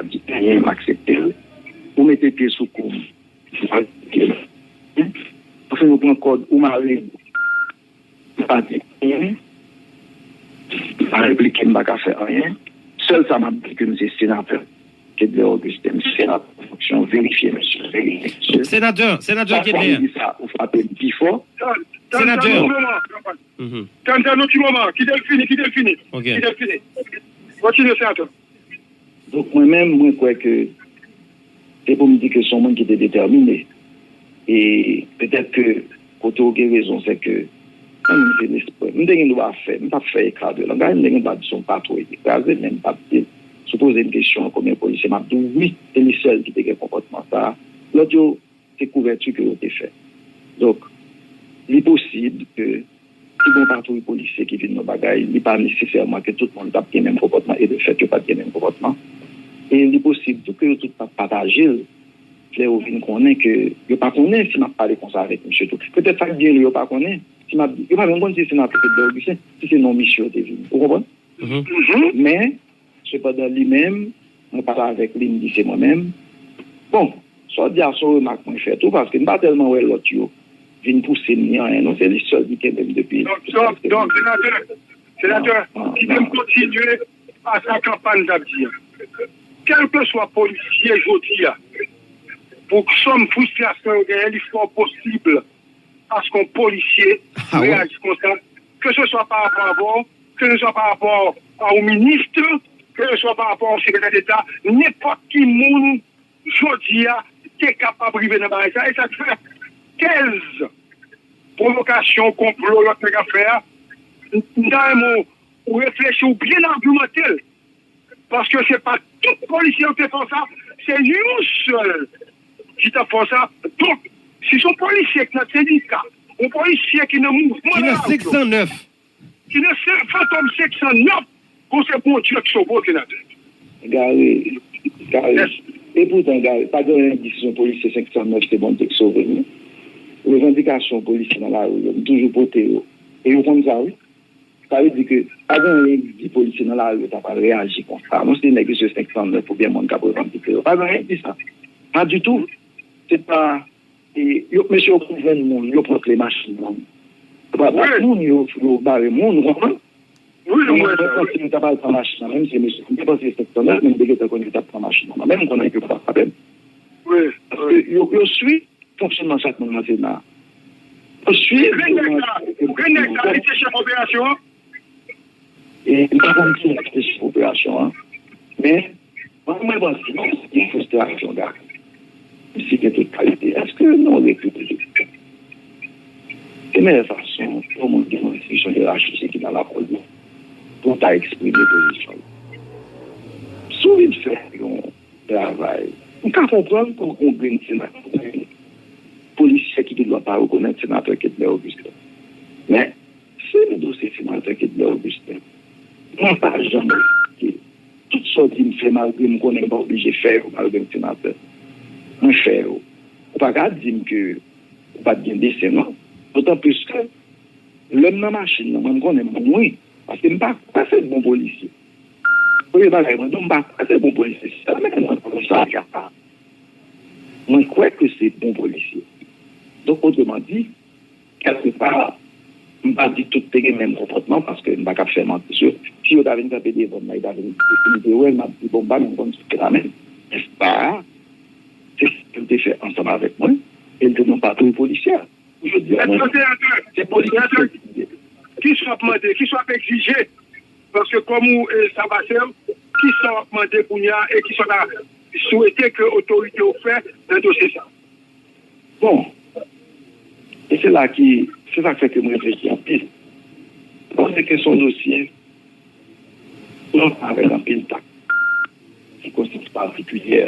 di anyen, m aksepte l. Ou mete pye sou kou m, m pa di anyen. Anfen, ou pran kòd, ou mare m. M pa di anyen. M pa replike, m pa ka fè anyen. Sèl sa m ap di ke m se senatè Kedlè Augustin, m se senatè an fonksyon, verifye mesye, verifye mesye. Senatè, senatè Chak fwa m Kedlè. Di sa, ou frape m pi fò. Tann, tann, tann yon ti moman. Mhm. Tann, tann yon ti moman. Kite l fini, kite l fini. Ok. Kite l fini. Kontinye, senatè. Donk, mwen menm, mwen kwè ke se pou m di ke se yon moun ki te detèmine. E petèt ke kote w gen rezon, se ke mwen menm se lespri. M te gen dwa fè, m t ap fè eka de langaj, m te gen dwa di se yon patwon ki kraze, men m p ap di l. Si w poze m kesyon konbyen polisye, m ap di w wi, se li sèl ki te gen konpòtman sa a. Lòt yo, se kouvèti ke yo te fè. Donk, li posib ke si gen yon patwouy polisye ki vin nan bagay, li pa nesesèman ke tout moun t ap gen menm konpòtman, e de fèt, yo pa t gen menm konpòtman. E li posib tou ke yo tout t ap pataje l lè yo vin konnen ke yo pa konnen si m ap pale konsa avèk misye tou. Petèt sa k gen lè yo pa konnen si m ap, yo pa menm konn si se senatè Edlè Augustin, si se non misye yo te vini. Ou konprann? Men, sepandan, li menm, mwen pale avèk li, m di se mwen menm. Bon, sa w di a se yon remak mwen fè tou, paske m pa tèlman wè lòt yo vin pouse m ni anyen, non, se li sèl ki kenbe m depi. Donk, donk, donk, senatè, senatè, kite m kontinye a sa kanpann t ap di a. Kèlkeswa polisye jodi a, pou sòm fristrasyon yo genyen, li fò posib aske yon polisye reyaji konsa, ke se swa pa rapò avè w, ke se swa pa rapò a yon minis, ke se swa pa rapò a yon sekretè deta, nenpòt ki moun jodi a te kapab rive nan bagay sa. E sa k fè tèz pwovokasyon, konplo lòt nèg ap fè a, m ta renmen w reflechi, w byen agimante l. Paske se pa tout polisye yo te fè sa, se yon sèl ki t ap fè sa. Donk, si se yon polisye ki nan sendika, yon polisye ki nan mouvman, ki nan senk san nèf, ki nan fantom senk san nèf, bon, se Bondye k sove w, senatè. Gary, Gary. Epoutan, Gary, pa gen anyen ki di si se yon polisye senk san nèf, se Bondye k sove l, non. Revandikasyon polisye nan lari yo, m toujou pote yo. E yo konn sa, wi. Sa vle di ke pa gen anyen ki di polisye nan lari yo ta pral reyaji konsa. Non, se nèg yo se senk san nèf oubyen moun k ap revandike yo. Pa gen anyen ki di sa. Pa ditou. Se pa, e, yo, mesye yo konn jwenn moun, yo pran kle machin moun. Yo pa bat moun, yo, yo bare moun, ou konprann? Wi, mwen panse yo ta pral pran machin nan men, se mesye. Mwen panse se senk san nèf, men m te gentan konnen yo t ap pran machin nan men, m konnen ke yo pa frape m. Paske yo, yo swi fonksyonman chak moun nan Sena. Pou swiv. Renèg la, Renèg la, li te chèf operasyon an. E m pa konn ki moun ki te chèf operasyon an. Men, mwen, mwen panse, non, se gen fristrasyon, Gary. Si gen tout kalite, èske nan yon repiblik, se meyè fason pou yon moun gen yon enstitisyon yerachize ki nan lapolis pou ta eksprime pozisyon l? Si w vin fè yon travay. M ka konprann pou yon grenn senatè, polisye ki gen dwa pa rekonèt senatè Kedlè Augustin. Men, si m dosye senatè Kedlè Augustin, mwen pa janm replike. Tout sa w di m fè, malgre m konnen m pa oblije fè yo, malgre m senatè. Mwen fè yo. Ou pa ka di m ke ou pa t gen desen, non. Dotan plis ke lè m nan machin nan, mwen, m konnen m bon, wi. Paske m pa kwè se bon polisye. Premye bagay, mwen di w, m pa kwè se bon polisye. Se sa menm mwen komisarya a. Mwen kwè ke se bon polisye. Donk, otreman di, kèlkepa, m pa di tout te gen menm konpòtman, paske m pa ka ap fè manti sou yo. Si yo ta vin kanpe devan m nan, yo ta vin, yo te wè m, m ap di, bon, m pa menm konn sa k la menm. Men sa a, se sa l te fè ansanm avèk mwen, e l te nan patwouy polisyè. Jodi a, mwen, se politik. Kisa w ap mande, kisa w ap egzije? Paske kòm ou, e, sa pase, kisa w ap mande kounye a e kisa w ta swete ke otorite yo fè nan dosye sa? Bon, e se la ki, se sa k fè ke mwen reflechi anpil. Paske se yon dosye Pran sa avèk anpil tak. Sikonstans patikilyè,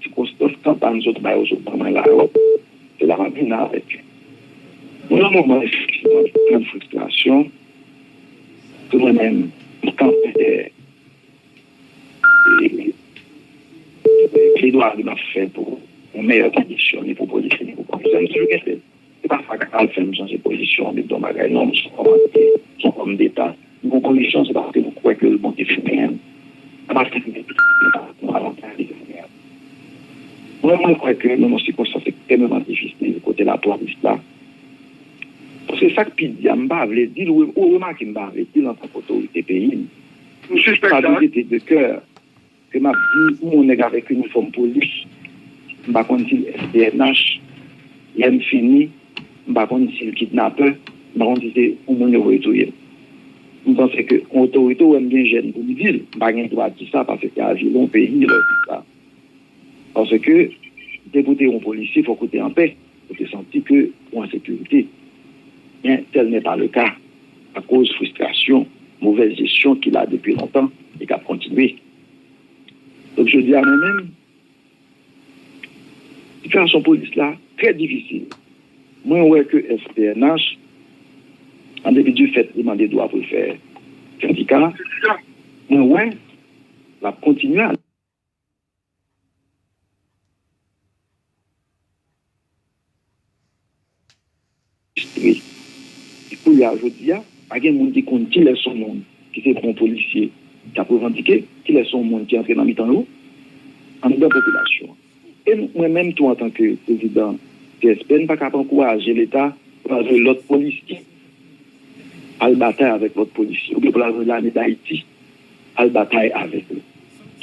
sikonstans kanpay sot bay yo sot ban mwen la yo, se la m ap vin avèk yo. Nou nan moman efektivman de grann fristrasyon, ke mwen menm, m kanpe dèyè e, e, pledwari m ap fè pou yon meyè kondisyon, ni pou polisye, ni pou komisè. M toujou gen Se pa sa k al fè m chanje pozisyon, m te di yon bagay, non, m se yon kòmandè, m se yon òm deta. M gon konviksyon, se paske m kwè ke Bondye fin genyen m. Se paske m gen tout nou avantaj li fin genyen m. Mwen, mwen kwè ke nou nan yon sikonstans ekstrèmeman difisil kote lapolis la. Paske sa k pi di a, m pa vle di l, ou, ou remake m pa vle di l antanke otorite peyi m. M sispèk sa. Sa dwe rete de kè. Ke m ap di, m wè yon nèg avèk inifòm polis, m pa konn si l S P N H, lè m fini, m pa konn si l kidnapè, m pa konn si se yon moun yo voye touye l. M panse ke yon otorite, ou wè m gen jèn pou m di l, m pa gen dwa di sa, paske se avyon yon peyi lè w di sa. Paske, depi w te yon polisye, fòk ou te anpè. ou te santi ke ou an sekirite. Men tel n'est pas le cas, akoz fristrasyon, movèz jesyon ki la depi lontan e k ap kontinye. Donk, jodi a, mwen menm, sitiyasyon polis la trè difisil. Mwen wè ke S P N H, an depi di fèt li mande dwa pou l fè sendika, mwen wè l ap kontinye ale. Kounye a, jodi a, pa gen moun ki konn kilès yon moun ki se bon polisye k ap revandike, kilès yon moun ki antre nan mitan yo, anndan popilasyon an. E mwen menm tou, antanke prezidan T S P, m pa ka ap ankouraje Leta pou l al voye lòt polisye al batay avèk lòt polisye, oubyen pou l al voye lame Dayiti al batay avèk yo.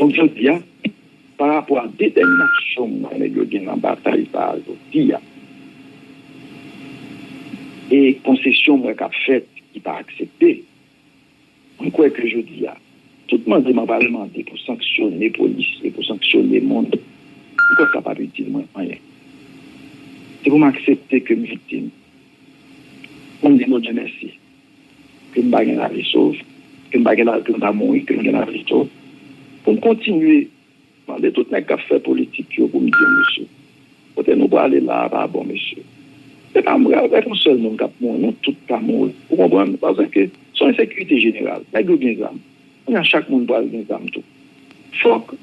Donk, jodi a, pa rapò a detèminasyon m wè nèg yo gen nan batay sa a jodi a, e konsesyon m wè k ap fèt ki pa aksepte, mwen kwè ke jodi a, tout mande m ap al mande pou sanksyone polisye, pou sanksyone moun, m kwè sa p ap itil mwen anyen. Se pou m aksepte ke m viktim, pou m di Bondye mèsi, ke m pa gen lavi sov, ke m pa gen la, ke m pa mouri, ke m gen lavi sov, pou m kontinye mande tout nèg k ap fè politik yo pou m di yo, mesye, kote nou prale la a pa bon, mesye. Se pa m, avèk yon sèl moun k ap mouri, nou tout ka mouri. Ou konprann? Paske se yon ensekirite jeneral. Nèg yo gen zam. Kounye a, chak moun pral gen zam tou. Fòk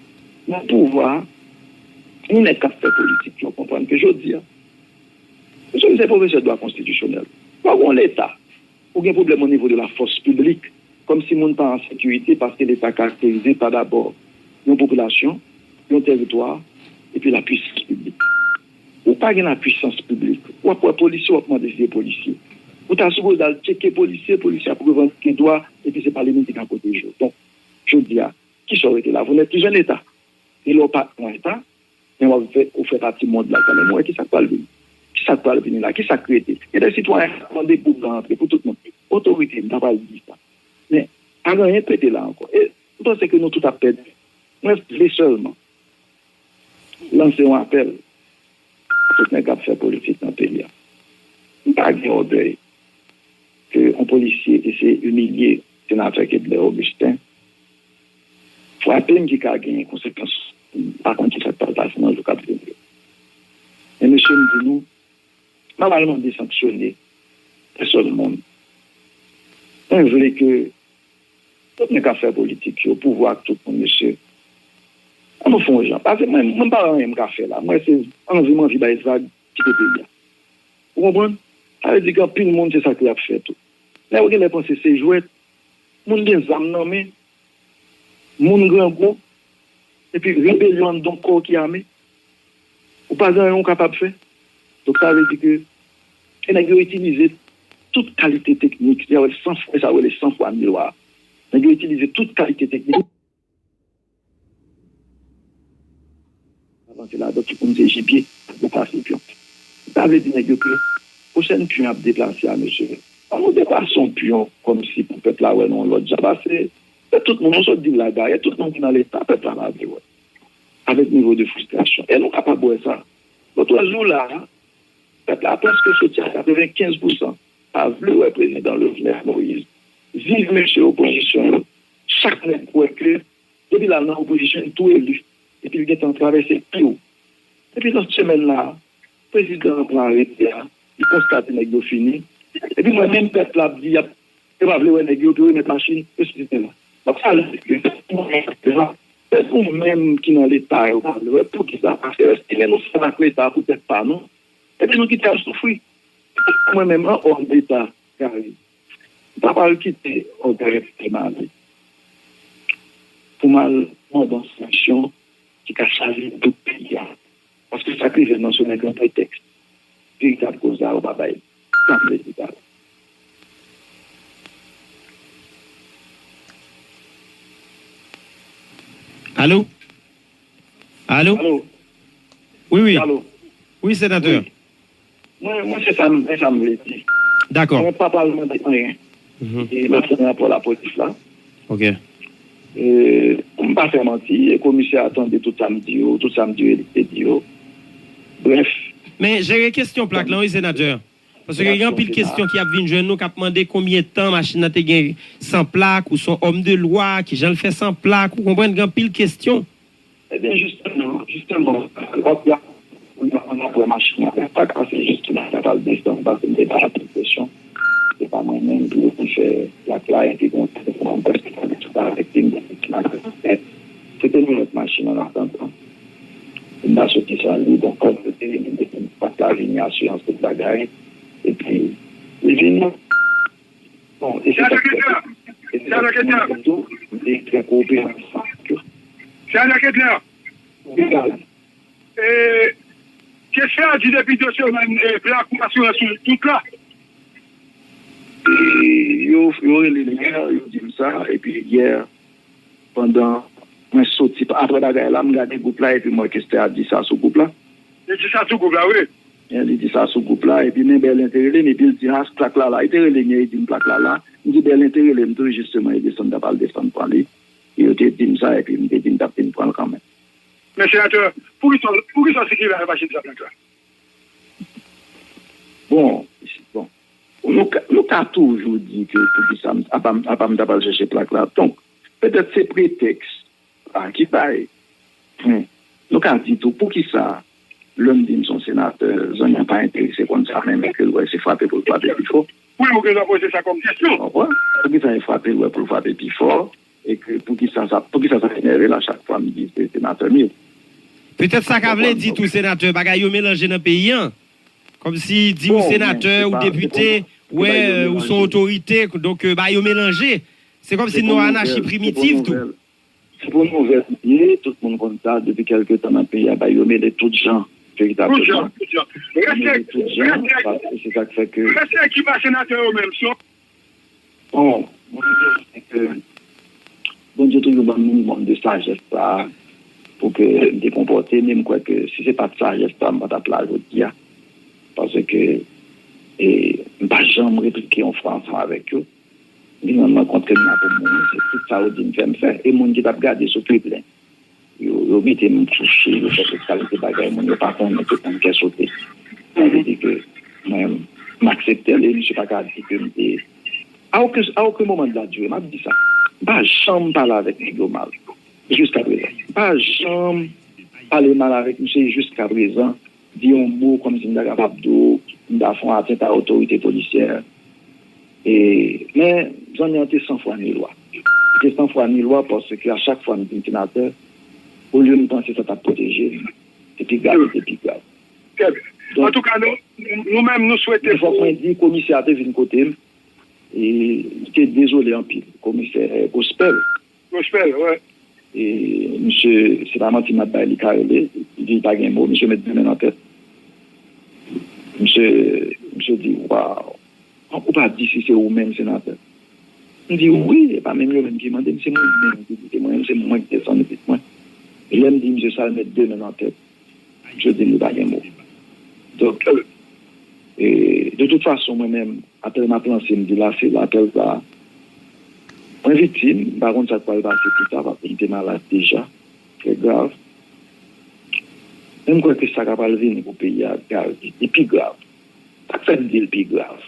nan pouvwa a, ni nèg k ap fè politik yo konprann ke jodi a, mesye, m se pwofesè dwa konstitisyonèl. Lè w gen yon Leta, ou gen pwoblèm o nivo de la fòs piblik, kòmsi moun pa an sekirite, paske Leta karakterize pa dabò yon popilasyon, yon tèritwa, epi lapwisans piblik. Ou pa gen lapwisans piblik, w ap wè polisye, w ap mande si se polisye. Ou ta sipoze al tcheke polisye, polisye ap revandike dwa, epi se pa li menm ki ka pwoteje w. Donk, jodi a, kisa w rete la? Vous n'êtes plus un Leta. E lè w pa yon Leta, men w ap fè, ou fè pati mond la kanmenm, ou wè kisa k pral vini. Kisa k pral vini la? Kisa k rete? Gen de sitwayen k ap mande pou blan antre, pou tout moun. Otorite, m ta pral di sa. Men, pa gen anyen k rete la ankò. E m panse ke nou tout ap pèdi. Mwen vle sèlman lanse yon apèl a tout nèg k ap fè politik nan peyi a. M pa gen ògèy ke yon polisye eseye imilye senatè Kedlè Augustin, frape m ki ka genyen konsekans. M pa konn kisa k pral pase nan jou k ap vini yo. Men mesye, m di nou, m ap al mande sanksyone pèsòn moun. Mwen vle ke tout nèg k ap fè politik yo, pouvwa ak tout moun, mesye, ann nou fè yon jan. Paske mwen, mwen pa gen anyen m ka fè la. Mwen se anvi m anvi bay vag, kite peyi a. Ou konprann? Sa vle di gen anpil moun se sa ke y ap fè tou. Nèg yo genlè panse se jwèt. Moun gen zam nan men. Moun grangou. Epi rebelyon anndan kò w ki ame. Ou pa gen anyen ou kapab fè. Donk sa vle di ke, e nèg yo itilize tout kalite teknik. Sa yo rele sanfwa, sa yo rele sanfwa nwa. Nèg yo itilize tout kalite teknik. Avanse ladan, tout moun se jibye, ap deplase pyon. Sa vle di nèg yo ke pwochèn pyon ap deplase a, mesye, ann nou deplase yon pyon kòmsi pou pèp la wè nou yon lòt jan. Paske se tout moun, nou sot di l la, dayè, tout moun ki nan Leta, pèp la pa vle wè. Avèk nivo de fristrasyon. E nou kapab wè sa. Lòt jou la, pèp la prèske soti a katrevenkenz pousan. Pa vle wè prezidan Jovenel Moïse. Viv mesye opozisyon yo. Chak nèg kwè ke depi l al nan opozisyon, li tou eli. Epi l gentan travèse pye w. Epi lòt semèn la, prezidan an pran arete a, li konstate nèg yo fini. Epi mwen menm pèp la ap di y ap, yo pa vle wè nèg yo, pou yo remèt machin, etsetera. Donk sa vle di ke se nou menm ki nan Leta yo pa vle wè. Poukisa? Paske estime nou fè ak Leta pou tèt pa nou. Epi nou kite al soufri. Mwen menm, an òm deta, Gary, m pa pral kite ògèy fè m ale pou m al mande yon sanksyon ki ka chaje tout peyi a. Paske sa k rive m nan se nèg an pretèks. Veritab koz la, yo pa bay. Sa m vle di sa. Alo? Alo? Alo? Wi, wi. Alo? Wi, senatè. Wi. Mwen, mwen se sa m, se sa m vle di. Dakò. Mwen pa pral mande anyen. Mhm. E m ap tann rapò lapolis la. Ok. E, pou m pa fè manti, e komisè a tande tout sa m di yo, tout sa m di yo, li te di yo. Brèf, Men jere kesyon plak lan, wi, senatè. Paske gen anpil kesyon ki ap vin jwenn nou, k ap mande konbyen tan machin nan te gen san plak, ou se yon òm de lwa, kijan l fè san plak, ou konprann, gen anpil kesyon. Ebyen, jisteman, jisteman, lòt la, pou n ap pran machin nan, pa ka se jisteman sa pral desann, paske m te bay anpil presyon. Se pa mwen menm ki te fè plak la, epi gen yon telefòn prèske pa gen tout avèk li, m te fè ti machin. Se te yon lòt machin an atandan. M pa soti san li, donk, kòm yo te vini, m te fè yon pat la vini, asirans, tout bagay. Epi, li vini. Bon, e se sa k fè ke, e se sa k fè ke mwen menm tou, m te trè kowoperan ansanm avèk yo. Senatè Ketler, e, Ketler di depi de semèn, e, plak ou asirans ou tout la. E yo, yo rele m yè, yo di m sa, epi yè, pandan mwen soti, apre bagay la, m gade gwoup la, epi m wè Ketler a di sa sou gwoup la. Li di sa sou gwoup la, wi. Li di sa sou gwoup la, epi men Bèlen te rele m, epi l di, "Ah, plak la la." Li te rele m yè, li di m plak la la. M di Bèlen te rele m tou, jisteman, li desann, t ap al desann pran li. E yo te di m sa, epi m te di m t ap vin pran l kanmenm. Men senatè, poukisa, poukisa w sikile avèk machin sa plak la? Bon, bon. Nou ka, nou ka toujou di ke poukisa m, apa m, apa m ta pral chèche plak la. Donk, petèt se pretèks la ki bay. Hmm. Nou ka di tou, poukisa lè m di m se yon senatè, zanmi an pa enterese konn sa menm, e ke l wè se frape pou l frape pi fò? Wi, ou gen dwa poze sa kòm kesyon. Ou konprann? Poukisa e frape l wè pou l frape pi fò? E ke poukisa sa, poukisa sa enève l a chak fwa m di se senatè m ye? Petèt sa ka vle di tou, senatè, bagay yo melanje nan peyi an. Kòmsi di ou senatè, ou depite, wè, ou se yon otorite, donk, euh, bagay yo melanje. Se kòmsi nou anachi primitif tou. Se pou nouvèl li ye, tout moun konn sa, depi kèlke tan nan peyi a, bagay yo mele tout jan, veritableman. Tout jan, tout jan, paske se sa k fè ke... Reste ki pa senatè yo menm, se yon... Bon, mwen te di ke Bondye toujou ban m minimòm de sajès sa a pou ke m te konpòte, men m kwè ke si se pa t sajès sa a, m pa t ap la jodi a. Paske, e, m pa janm replike yon fwa ansanm avèk yo. M vin rann mwen kont ke m la pou mouri, se tout sa yo di m fè, m fè. E moun ki t ap gade sou triblen, yo, yo mete m kouche, yo fè tout kalite bagay, moun yo pa konnen, tout moun kè sote. Sa vle di ke mwen, m aksepte l, e misye pa ka di ke m te, a okenn, a okenn moman de la durée, m ap di sa. M pa janm pale avèk nèg yo mal. Jiskaprezan. M pa janm pale mal avèk misye jiskaprezan. Di yon mo kòmsi m ta kapab di w, m ta fè yon atent a otorite polisyè. E, men, zanmi an te san fwa ni lwa. Li te san fwa ni lwa paske a chak fwa m di m senatè, olye m panse sa t ap pwoteje m, se pi grav, se pi grav. Trè byen. Antouka, nou, nou menm, nou swete... Men fòk mwen di, komisè a te vin kote m, e li te dezole anpil, komisè Gospel. Gospel, wi. E misye, se pa manti m ap bay li, ka rele, li di li pa gen mo, misye met de men nan tèt. Misye, misye di, "Waw, ou pa di si se ou menm senatè?" M di, "Wi, e pa menm yo menm ki mande m, se mwen menm ki di, se mwen, se mwen ki desann vit mwen." E lè m di misye sa, l met de men nan tèt. Misye di m li pa gen mo. Donk, e, de tout fason, mwen menm, apèl m ap lanse, m di la, se apèl sa. Mwen viktim, m pa konn sa k pral pase pita, paske m te malad deja, trè grav. Men m kwè ke sa k ap pral vini pou peyi a grav, li pi grav. Sa k fè m di l pi grav?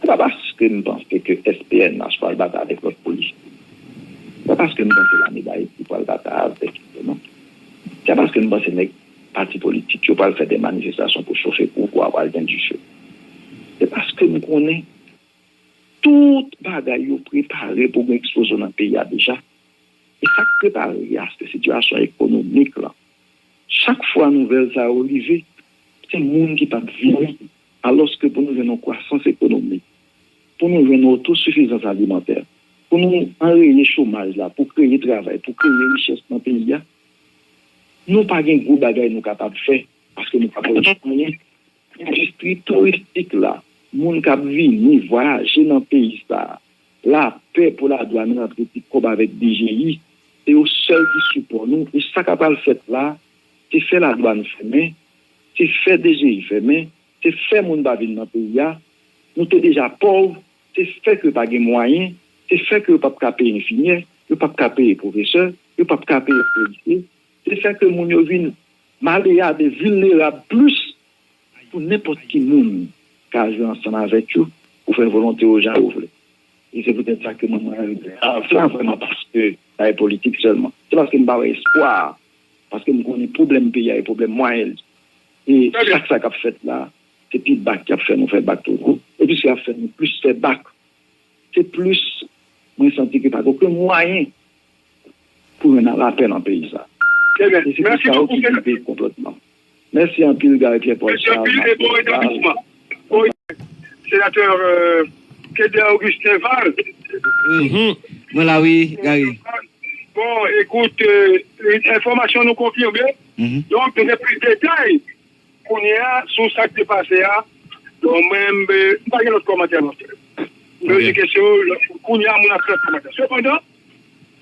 Se pa paske m panse ke S P N H pral batay avèk lòt polis. Se pa paske m panse Lame Dayiti pral batay avèk yo, non. Se pa paske m panse nèg pati politik yo pral fè de manifestasyon pou chofe pouvwa, pral gen dife. Se paske m konnen tout bagay yo prepare pou gen eksplozyon nan peyi a deja. E sa k prepare a, se sitiyasyon ekonomik lan. Chak fwa nouvèl sa yo rive, se moun ki p ap vini. Alòske pou nou jwenn yon kwasans ekonomik, pou nou jwenn yon otosifizans alimantè, pou nou anreye chomaj la, pou kreye travay, pou kreye richès nan peyi a, nou pa gen gwo bagay nou kapab fè, paske nou pa pwodui anyen. Endistri touristik la, moun k ap vini vwayaje nan peyi sa a, lapè pou ladwàn rantre ti kòb avèk D G I, se yo sèl ki sipò nou. E sa k ap pral fèt la, se fè ladwàn fèmen, se fè D G I fèmen, se fè moun pa vin nan peyi a. Nou te deja pòv, se fè ke pa gen mwayen, se fè ke yo p ap ka peye enfimyè, yo p ap ka peye pwofesè, yo p ap ka peye polisye, se fè ke moun yo vin maleab e vilnerab plis pou nenpòt ki moun ka jwe ansanm avèk yo pou fè volonte yo jan yo vle. E se poutèt sa ke mwen, mwen, mwen, a, se pa vrèman paske bagay politik sèlman. Se paske m pa wè espwa, paske m konnen pwoblèm peyi a e pwoblèm mwayen li. E chak sa k ap fèt la, se pi bak y ap fè nou fè bak toujou. E piske y ap fè nou plis fè bak, se plis mwen santi ke pa gen okenn mwayen pou jwenn lapè nan peyi sa. Trè byen. E se pou sa yo ki rive konplòtman. Mèsi anpil, Gary Pierre Paul Charles, Mathieu Val. Senatè, euh, Keder Augustin Val. Wi. Mwen la, wi, Gary. Bon, écoute, euh, enfòmasyon nou konfime. Donk, nou gen plis detay kounye a sou sa k te pase a. Bon, mwen, m pa gen lòt kòmantè mwen fè. Mwen di kesyon, kounye a, moun ap fè kòmantè. Sepandan,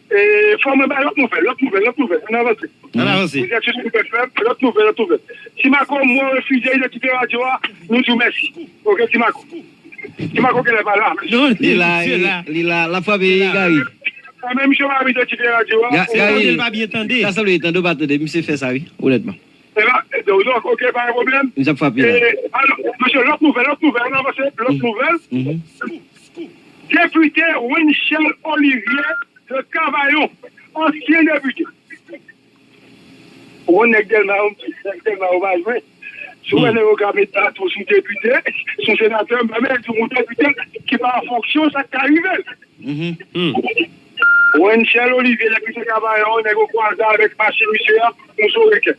E, fò mwen bay lòt nouvèl, lòt nouvèl, lòt nouvèl. Ann avanse. Ann avanse. Vous êtes sur Super F M, lòt nouvèl, lòt nouvèl. Ti Mako, mwen refizye idantite radyo a, nou di w mèsi. Oke, Ti Mako. Ti Mako genlè pa la. Non, li la, li la, l ap frape Gary. Mwen menm, misye pa ap idantite radyo a. Gary, li pa byen tande. Sa sanble tande w pa tande, misye fè sa wi, onètman. Ebyen, donk, oke, pa gen pwoblèm. Misye ap frape la. E, alò, mesye, lòt nouvèl, lòt nouvèl, ann avanse, lòt nouvèl. Depite Wenchel Olivier de Cavaillon, ansyen depite. Ou konn nèg Dèlma yo, nèg Dèlma yo pa jwe. Si w wè nèg yo ka met baton sou depite, sou senatè, menm lè di yon depite ki pa an fonksyon, sa k ka rive l. Wenchel Olivier, depite Cavaillon, nèg yo kwaze avèk machin misye a, yon sou reken.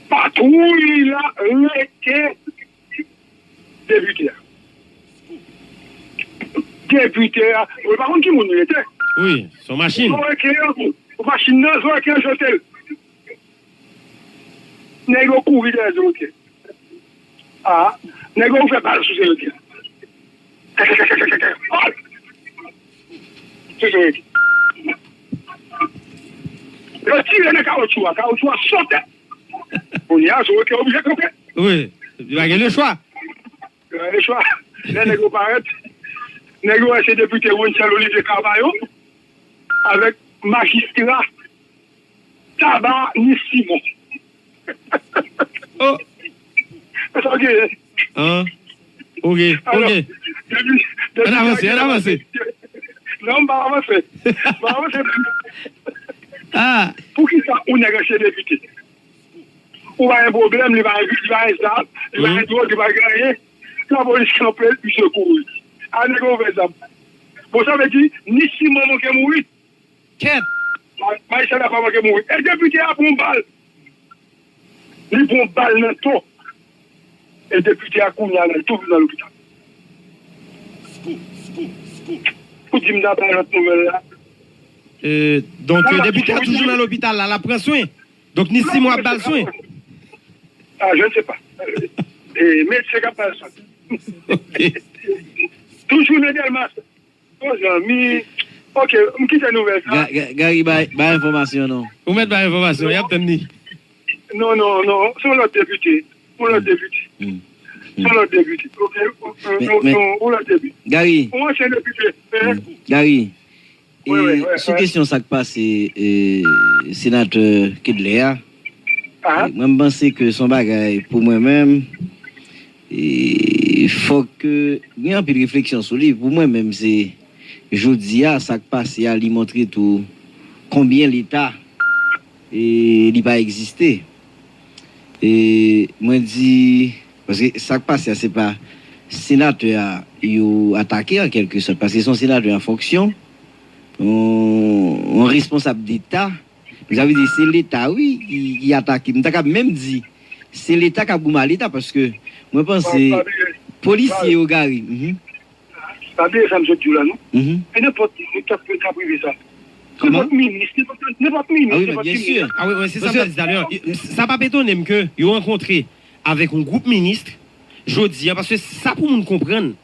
Patwouy la rete depite a. Depite a, ou pa konn ki moun li rete. Wi, se yon machin. Zòrèk an, machin nan, zòrèk an jete l. Nèg yo kouri dèyè zòrèk an. A, nèg yo ouvè bal sou zòrèk an. Sou zòrèk an. Yo tire nan kawotchou a, kawotchou a sote. Kounye a, zòrèk an oblije kanpe. Wi, li pa gen lechwa. Li pa gen lechwa. Lè nèg yo parèt, nèg yo wè se depite Wenchel Olivier Cavaillon avèk majistra Taba Nice Simon. Oh! Sa w genyen? An? Ok, ok. Ann avanse, ann avanse. Non, m pa avanse. M pa avanse. Ah! Poukisa yon nèg ansyen depite? Ou pa gen pwoblèm, li pa gen, li pa gen zam, li pa gen dwòg, li pa gen anyen. Lapolis kanpe l, misye kouri. A nèg yo ouvè zam. Bon, sa vle di, Nice Simon manke mouri. Kèt! Majistra pa manke mouri. E depite a pran bal. Li pran bal nan to. E depite a kounye a la, li toujou nan lopital. Pou di m ta bay lòt nouvèl la. Donk, depite a toujou nan lopital la, l ap pran swen. Donk, Nice Simon ap ba l swen. Ah, je ne sais pas. E medsen k ap ba l swen. Toujou nan Dèlmas. Bon, zanmi. Ok, m kite nouvèl sa. Gary, bay, bay enfòmasyon non. Ou mèt bay enfòmasyon, y ap tann li. Non, non, non, se yon lòt depite. Yon lòt depite. Se yon lòt depite. Ok, yon lòt depite. Gary. Yon ansyen depite. Gary. E sou kesyon sa k pase senatè Kedlè a, mwen m panse ke se yon bagay pou mwen menm, fòk gen anpil refleksyon sou li. Pou mwen menm, se jodi a, sa k pase a, li montre tou konbyen Leta li pa egziste. E mwen di, paske sa k pase a, se pa senatè a yo atake an kèlke sòt, paske se yon senatè an fonksyon, yon, yon responsab deta. Sa vle di, se Leta, wi, ki, ki atake. M ta kab menm di, se Leta k ap goumen a Leta, paske mwen panse polisye yo gari. Pa bliye sa m sot di w la non. E nenpòt moun k ap, k ap rive sa. Nenpòt minis, nenpòt minis, nenpòt minis. Ah wi, men byen si. Ah wi, wi, se sa m t ap di talè. Sa p ap etone m ke yo rankontre avèk yon gwoup minis jodi a, paske sa pou moun konprann,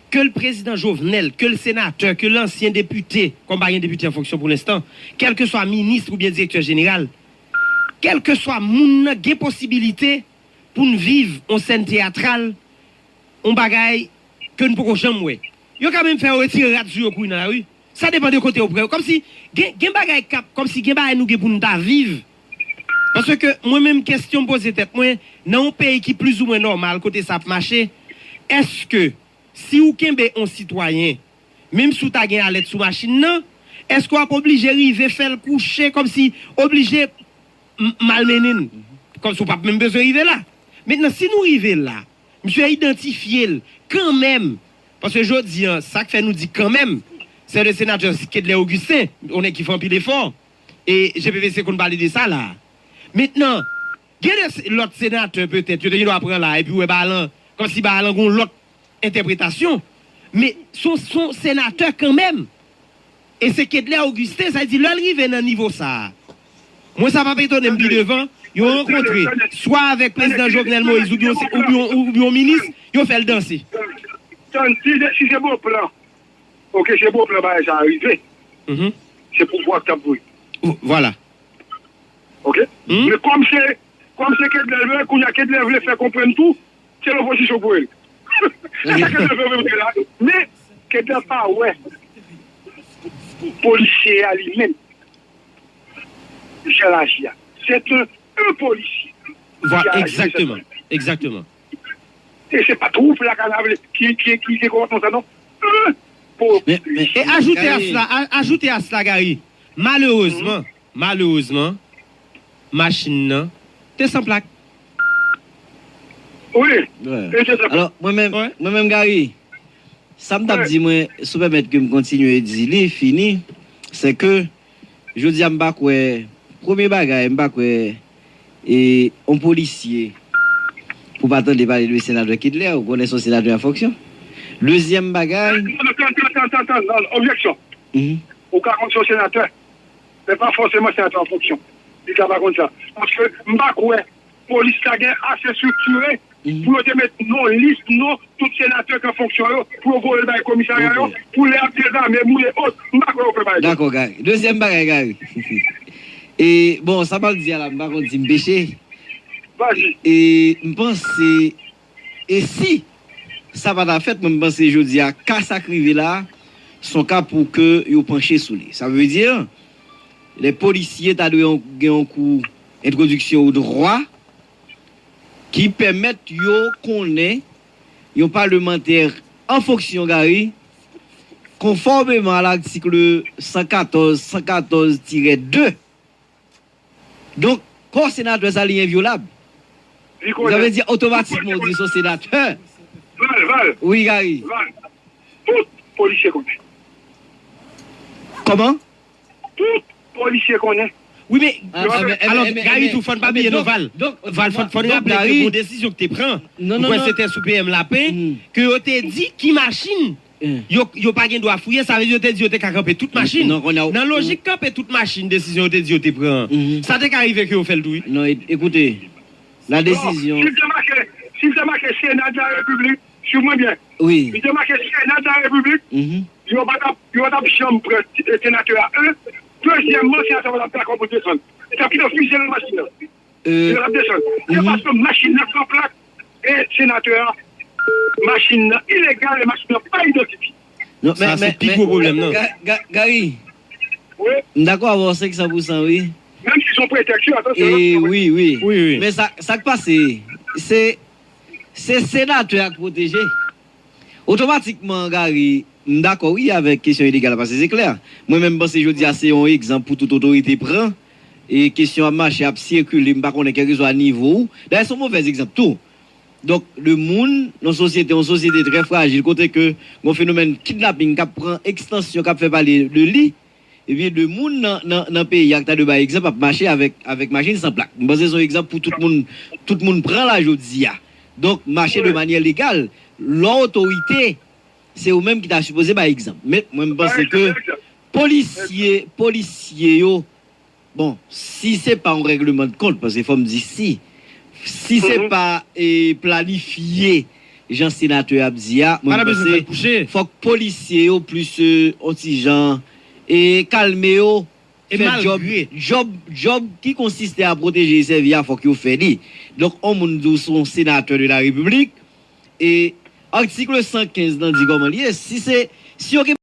ke l prezidan Jovenel, ke l senatè, ke l ansyen depite, kòm pa gen depite an fonksyon pou lenstan, kèlkeswa minis oubyen direktè jeneral, kèlkeswa moun nan gen posibilite pou n viv yon sèn teyatral, yon bagay ke n poko janm wè. Yo ka menm fè yo retire rad sou yo kouri nan lari. Sa depann de kote yo pran yo. Kòmsi gen, gen bagay k ap, kòmsi gen bagay nou gen pou n ta viv. Paske mwen menm, kesyon m poze tèt mwen, nan yon peyi ki plizoumwen nòmal, kote sa ap mache, èske si ou kenbe yon sitwayen, menm si w ta gen alèt sou machin nan, èske w ap oblije rive fè l kouche, kòmsi oblije m- malmennen l? Kòmsi w p ap menm bezwen rive la. Mentnan, si nou rive la, misye idantifye l kanmenm. Paske jodi a, sa k fè nou di kanmenm, se le senatè Kedlè Augustin, yon nèg ki fè anpil efò, e G P V C konn pale de sa la. Mentnan, gen de se- lòt senatè petèt, yo te gen dwa pran la, epi wè ba lan, kòmsi ba lan gon lòt entèpretasyon. Men, se yon- se yon senatè kanmenm. E se Kedlè Augustin, sa vle di, lè l rive nan nivo sa a, mwen, sa p ap etone m pi devan, yo rankontre, swa avèk prezidan Jovenel Moïse, oubyen, oubyen, oubyen yon minis, yo fè l danse. Tann, si se, si se bon plan, oke, se bon plan, bagay sa a rive. Mhm. Se pouvwa k t ap vre. Vwala. Oke? Hmm? Men kòm se, kòm se Kedlè l vle, kounye a Kedlè vle fè konprann tou, se lopozisyon pou el. Se sa Kedlè vle montre la. Men, Kedlè pa wè polisye a li menm, jan l aji a. Se te yon polisye ki aji de sèt. Egzakteman. Egzakteman. E se pa twoup la ka vle ki, ki, ki, ki konpòtman sa non. Yon polisye. E ajoute a sla, a- ajoute a sla, Gary, malerezman, malerezman, machin nan te san plak. Wi. Wi. Te san plak. Alò, mwen menm, mwen menm, Gary, sa m t ap di, mwen, si w pèmèt ke m kontinye di li, fini, se ke, jodi a, m pa kwè, premye bagay, m pa kwè, e, yon polisye, pou pa tande pale de senatè Kedlè, ou konnen se yon senatè an fonksyon. Dezyèm bagay. Tann, tann, tann, tann, tann, tann, objeksyon. Mhm. Ou ka konn se yon senatè, men pa fòseman senatè an fonksyon. Li ka pa konn sa. Paske m pa kwè polis la gen ase estriktire pou yo te met non lis non tout senatè k an fonksyon yo, pou yo voye l bay komisarya yo, pou lè y ap dezame moun e ot, m pa kwè yo fè bagay sa. Dakò, Gary. Dezyèm bagay, Gary. E, bon, sa m ap di a la, m pa konn si m peche. Vas-y. E, m panse, e si sa pa ta fèt, mwen, m panse jodi a, ka sa k rive la, se yon ka pou ke yo panche sou li. Sa vle di, lè polisye ta dwe yon- gen yon kou entwodiksyon o dwa ki pèmèt yo konnen yon palemantè an fonksyon, Gary, konfòmeman a latik san katòz, san katòz tirè de. Donk, kò senatè sa, li envyolab. Sa vle di, otomatikman, ou di se yon senatè. Val, Val. Wi, Gary. Val. Tout polisye konnen. Kòman? Tout polisye konnen. Wi, men, alò, Gary tou, fò n pa bliye non, Val. Val, fò n raple ke gon desizyon ki te pran. Mwen kwè se te sou P M Lapen, ke yo te di ki machin yo, yo pa gen dwa fouye, sa vle di yo te di yo te ka kanpe tout machin. Nan lojik kanpe tout machin, desizyon yo te di yo te pran an, sa te ka rive ke yo fè l tou, wi. Non, e- ekoute, la décision. Si l te make, si l te make Sénat de la République, swiv mwen byen. Wi. Si l te make Sénat de la République, yo pa t ap, yo pa t ap janm pran senatè a, en. Dezyèmman, senatè a pa t ap dakò pou desann. Li t ap kite yo fize nan machin nan. Yo t ap desann. Se paske machin nan san plak e senatè a, machin nan ilegal e machin nan pa idantifye. Sa se pi gwo pwoblèm nan. Gary, m dakò avè w senk san pousan, wi. Menm si se yon pretèks, wi, atansyon. Wi, wi. Men sa, sa k pase, se, se senatè a k pwoteje. Otomatikman, Gary, m dakò, wi, avèk kesyon ilegal la, paske se klè. Mwen menm, m panse jodi a se yon egzanp pou tout otorite pran. E kesyon ap mache, ap sikile, m pa konnen kèlkeswa nivo ou. Dayè, se yon movèz egzanp tou. Donk, de moun, nan sosyete, yon sosyete trè frajil, kote ke yon fenomèn kidnaping k ap pran ekstansyon, k ap fè pale de li, ebyen, de moun nan, nan, nan peyi a k ta dwe bay egzanp ap mache avèk, avèk machin san plak. M panse se yon egzanp pou tout moun, tout moun pran la jodi a. Donk, mache de manyè legal, lè w otorite, se ou menm ki ta sipoze bay egzanp. Men, mwen, m panse ke polisye, polisye yo, bon, si se pa yon règleman de kont, paske fò m di si, si se pa, e, planifye, jan senatè ap di a, mwen, m panse fòk polisye yo plis, e, yon ti jan, e, kalme yo, fè djòb, djòb, djòb ki konsiste a pwoteje e sèvi a, fòk yo fè li. Donk, yon moun di w se yon senatè de la Repiblik, e atik san kenz lan di kòman li ye. Si se, si yo gen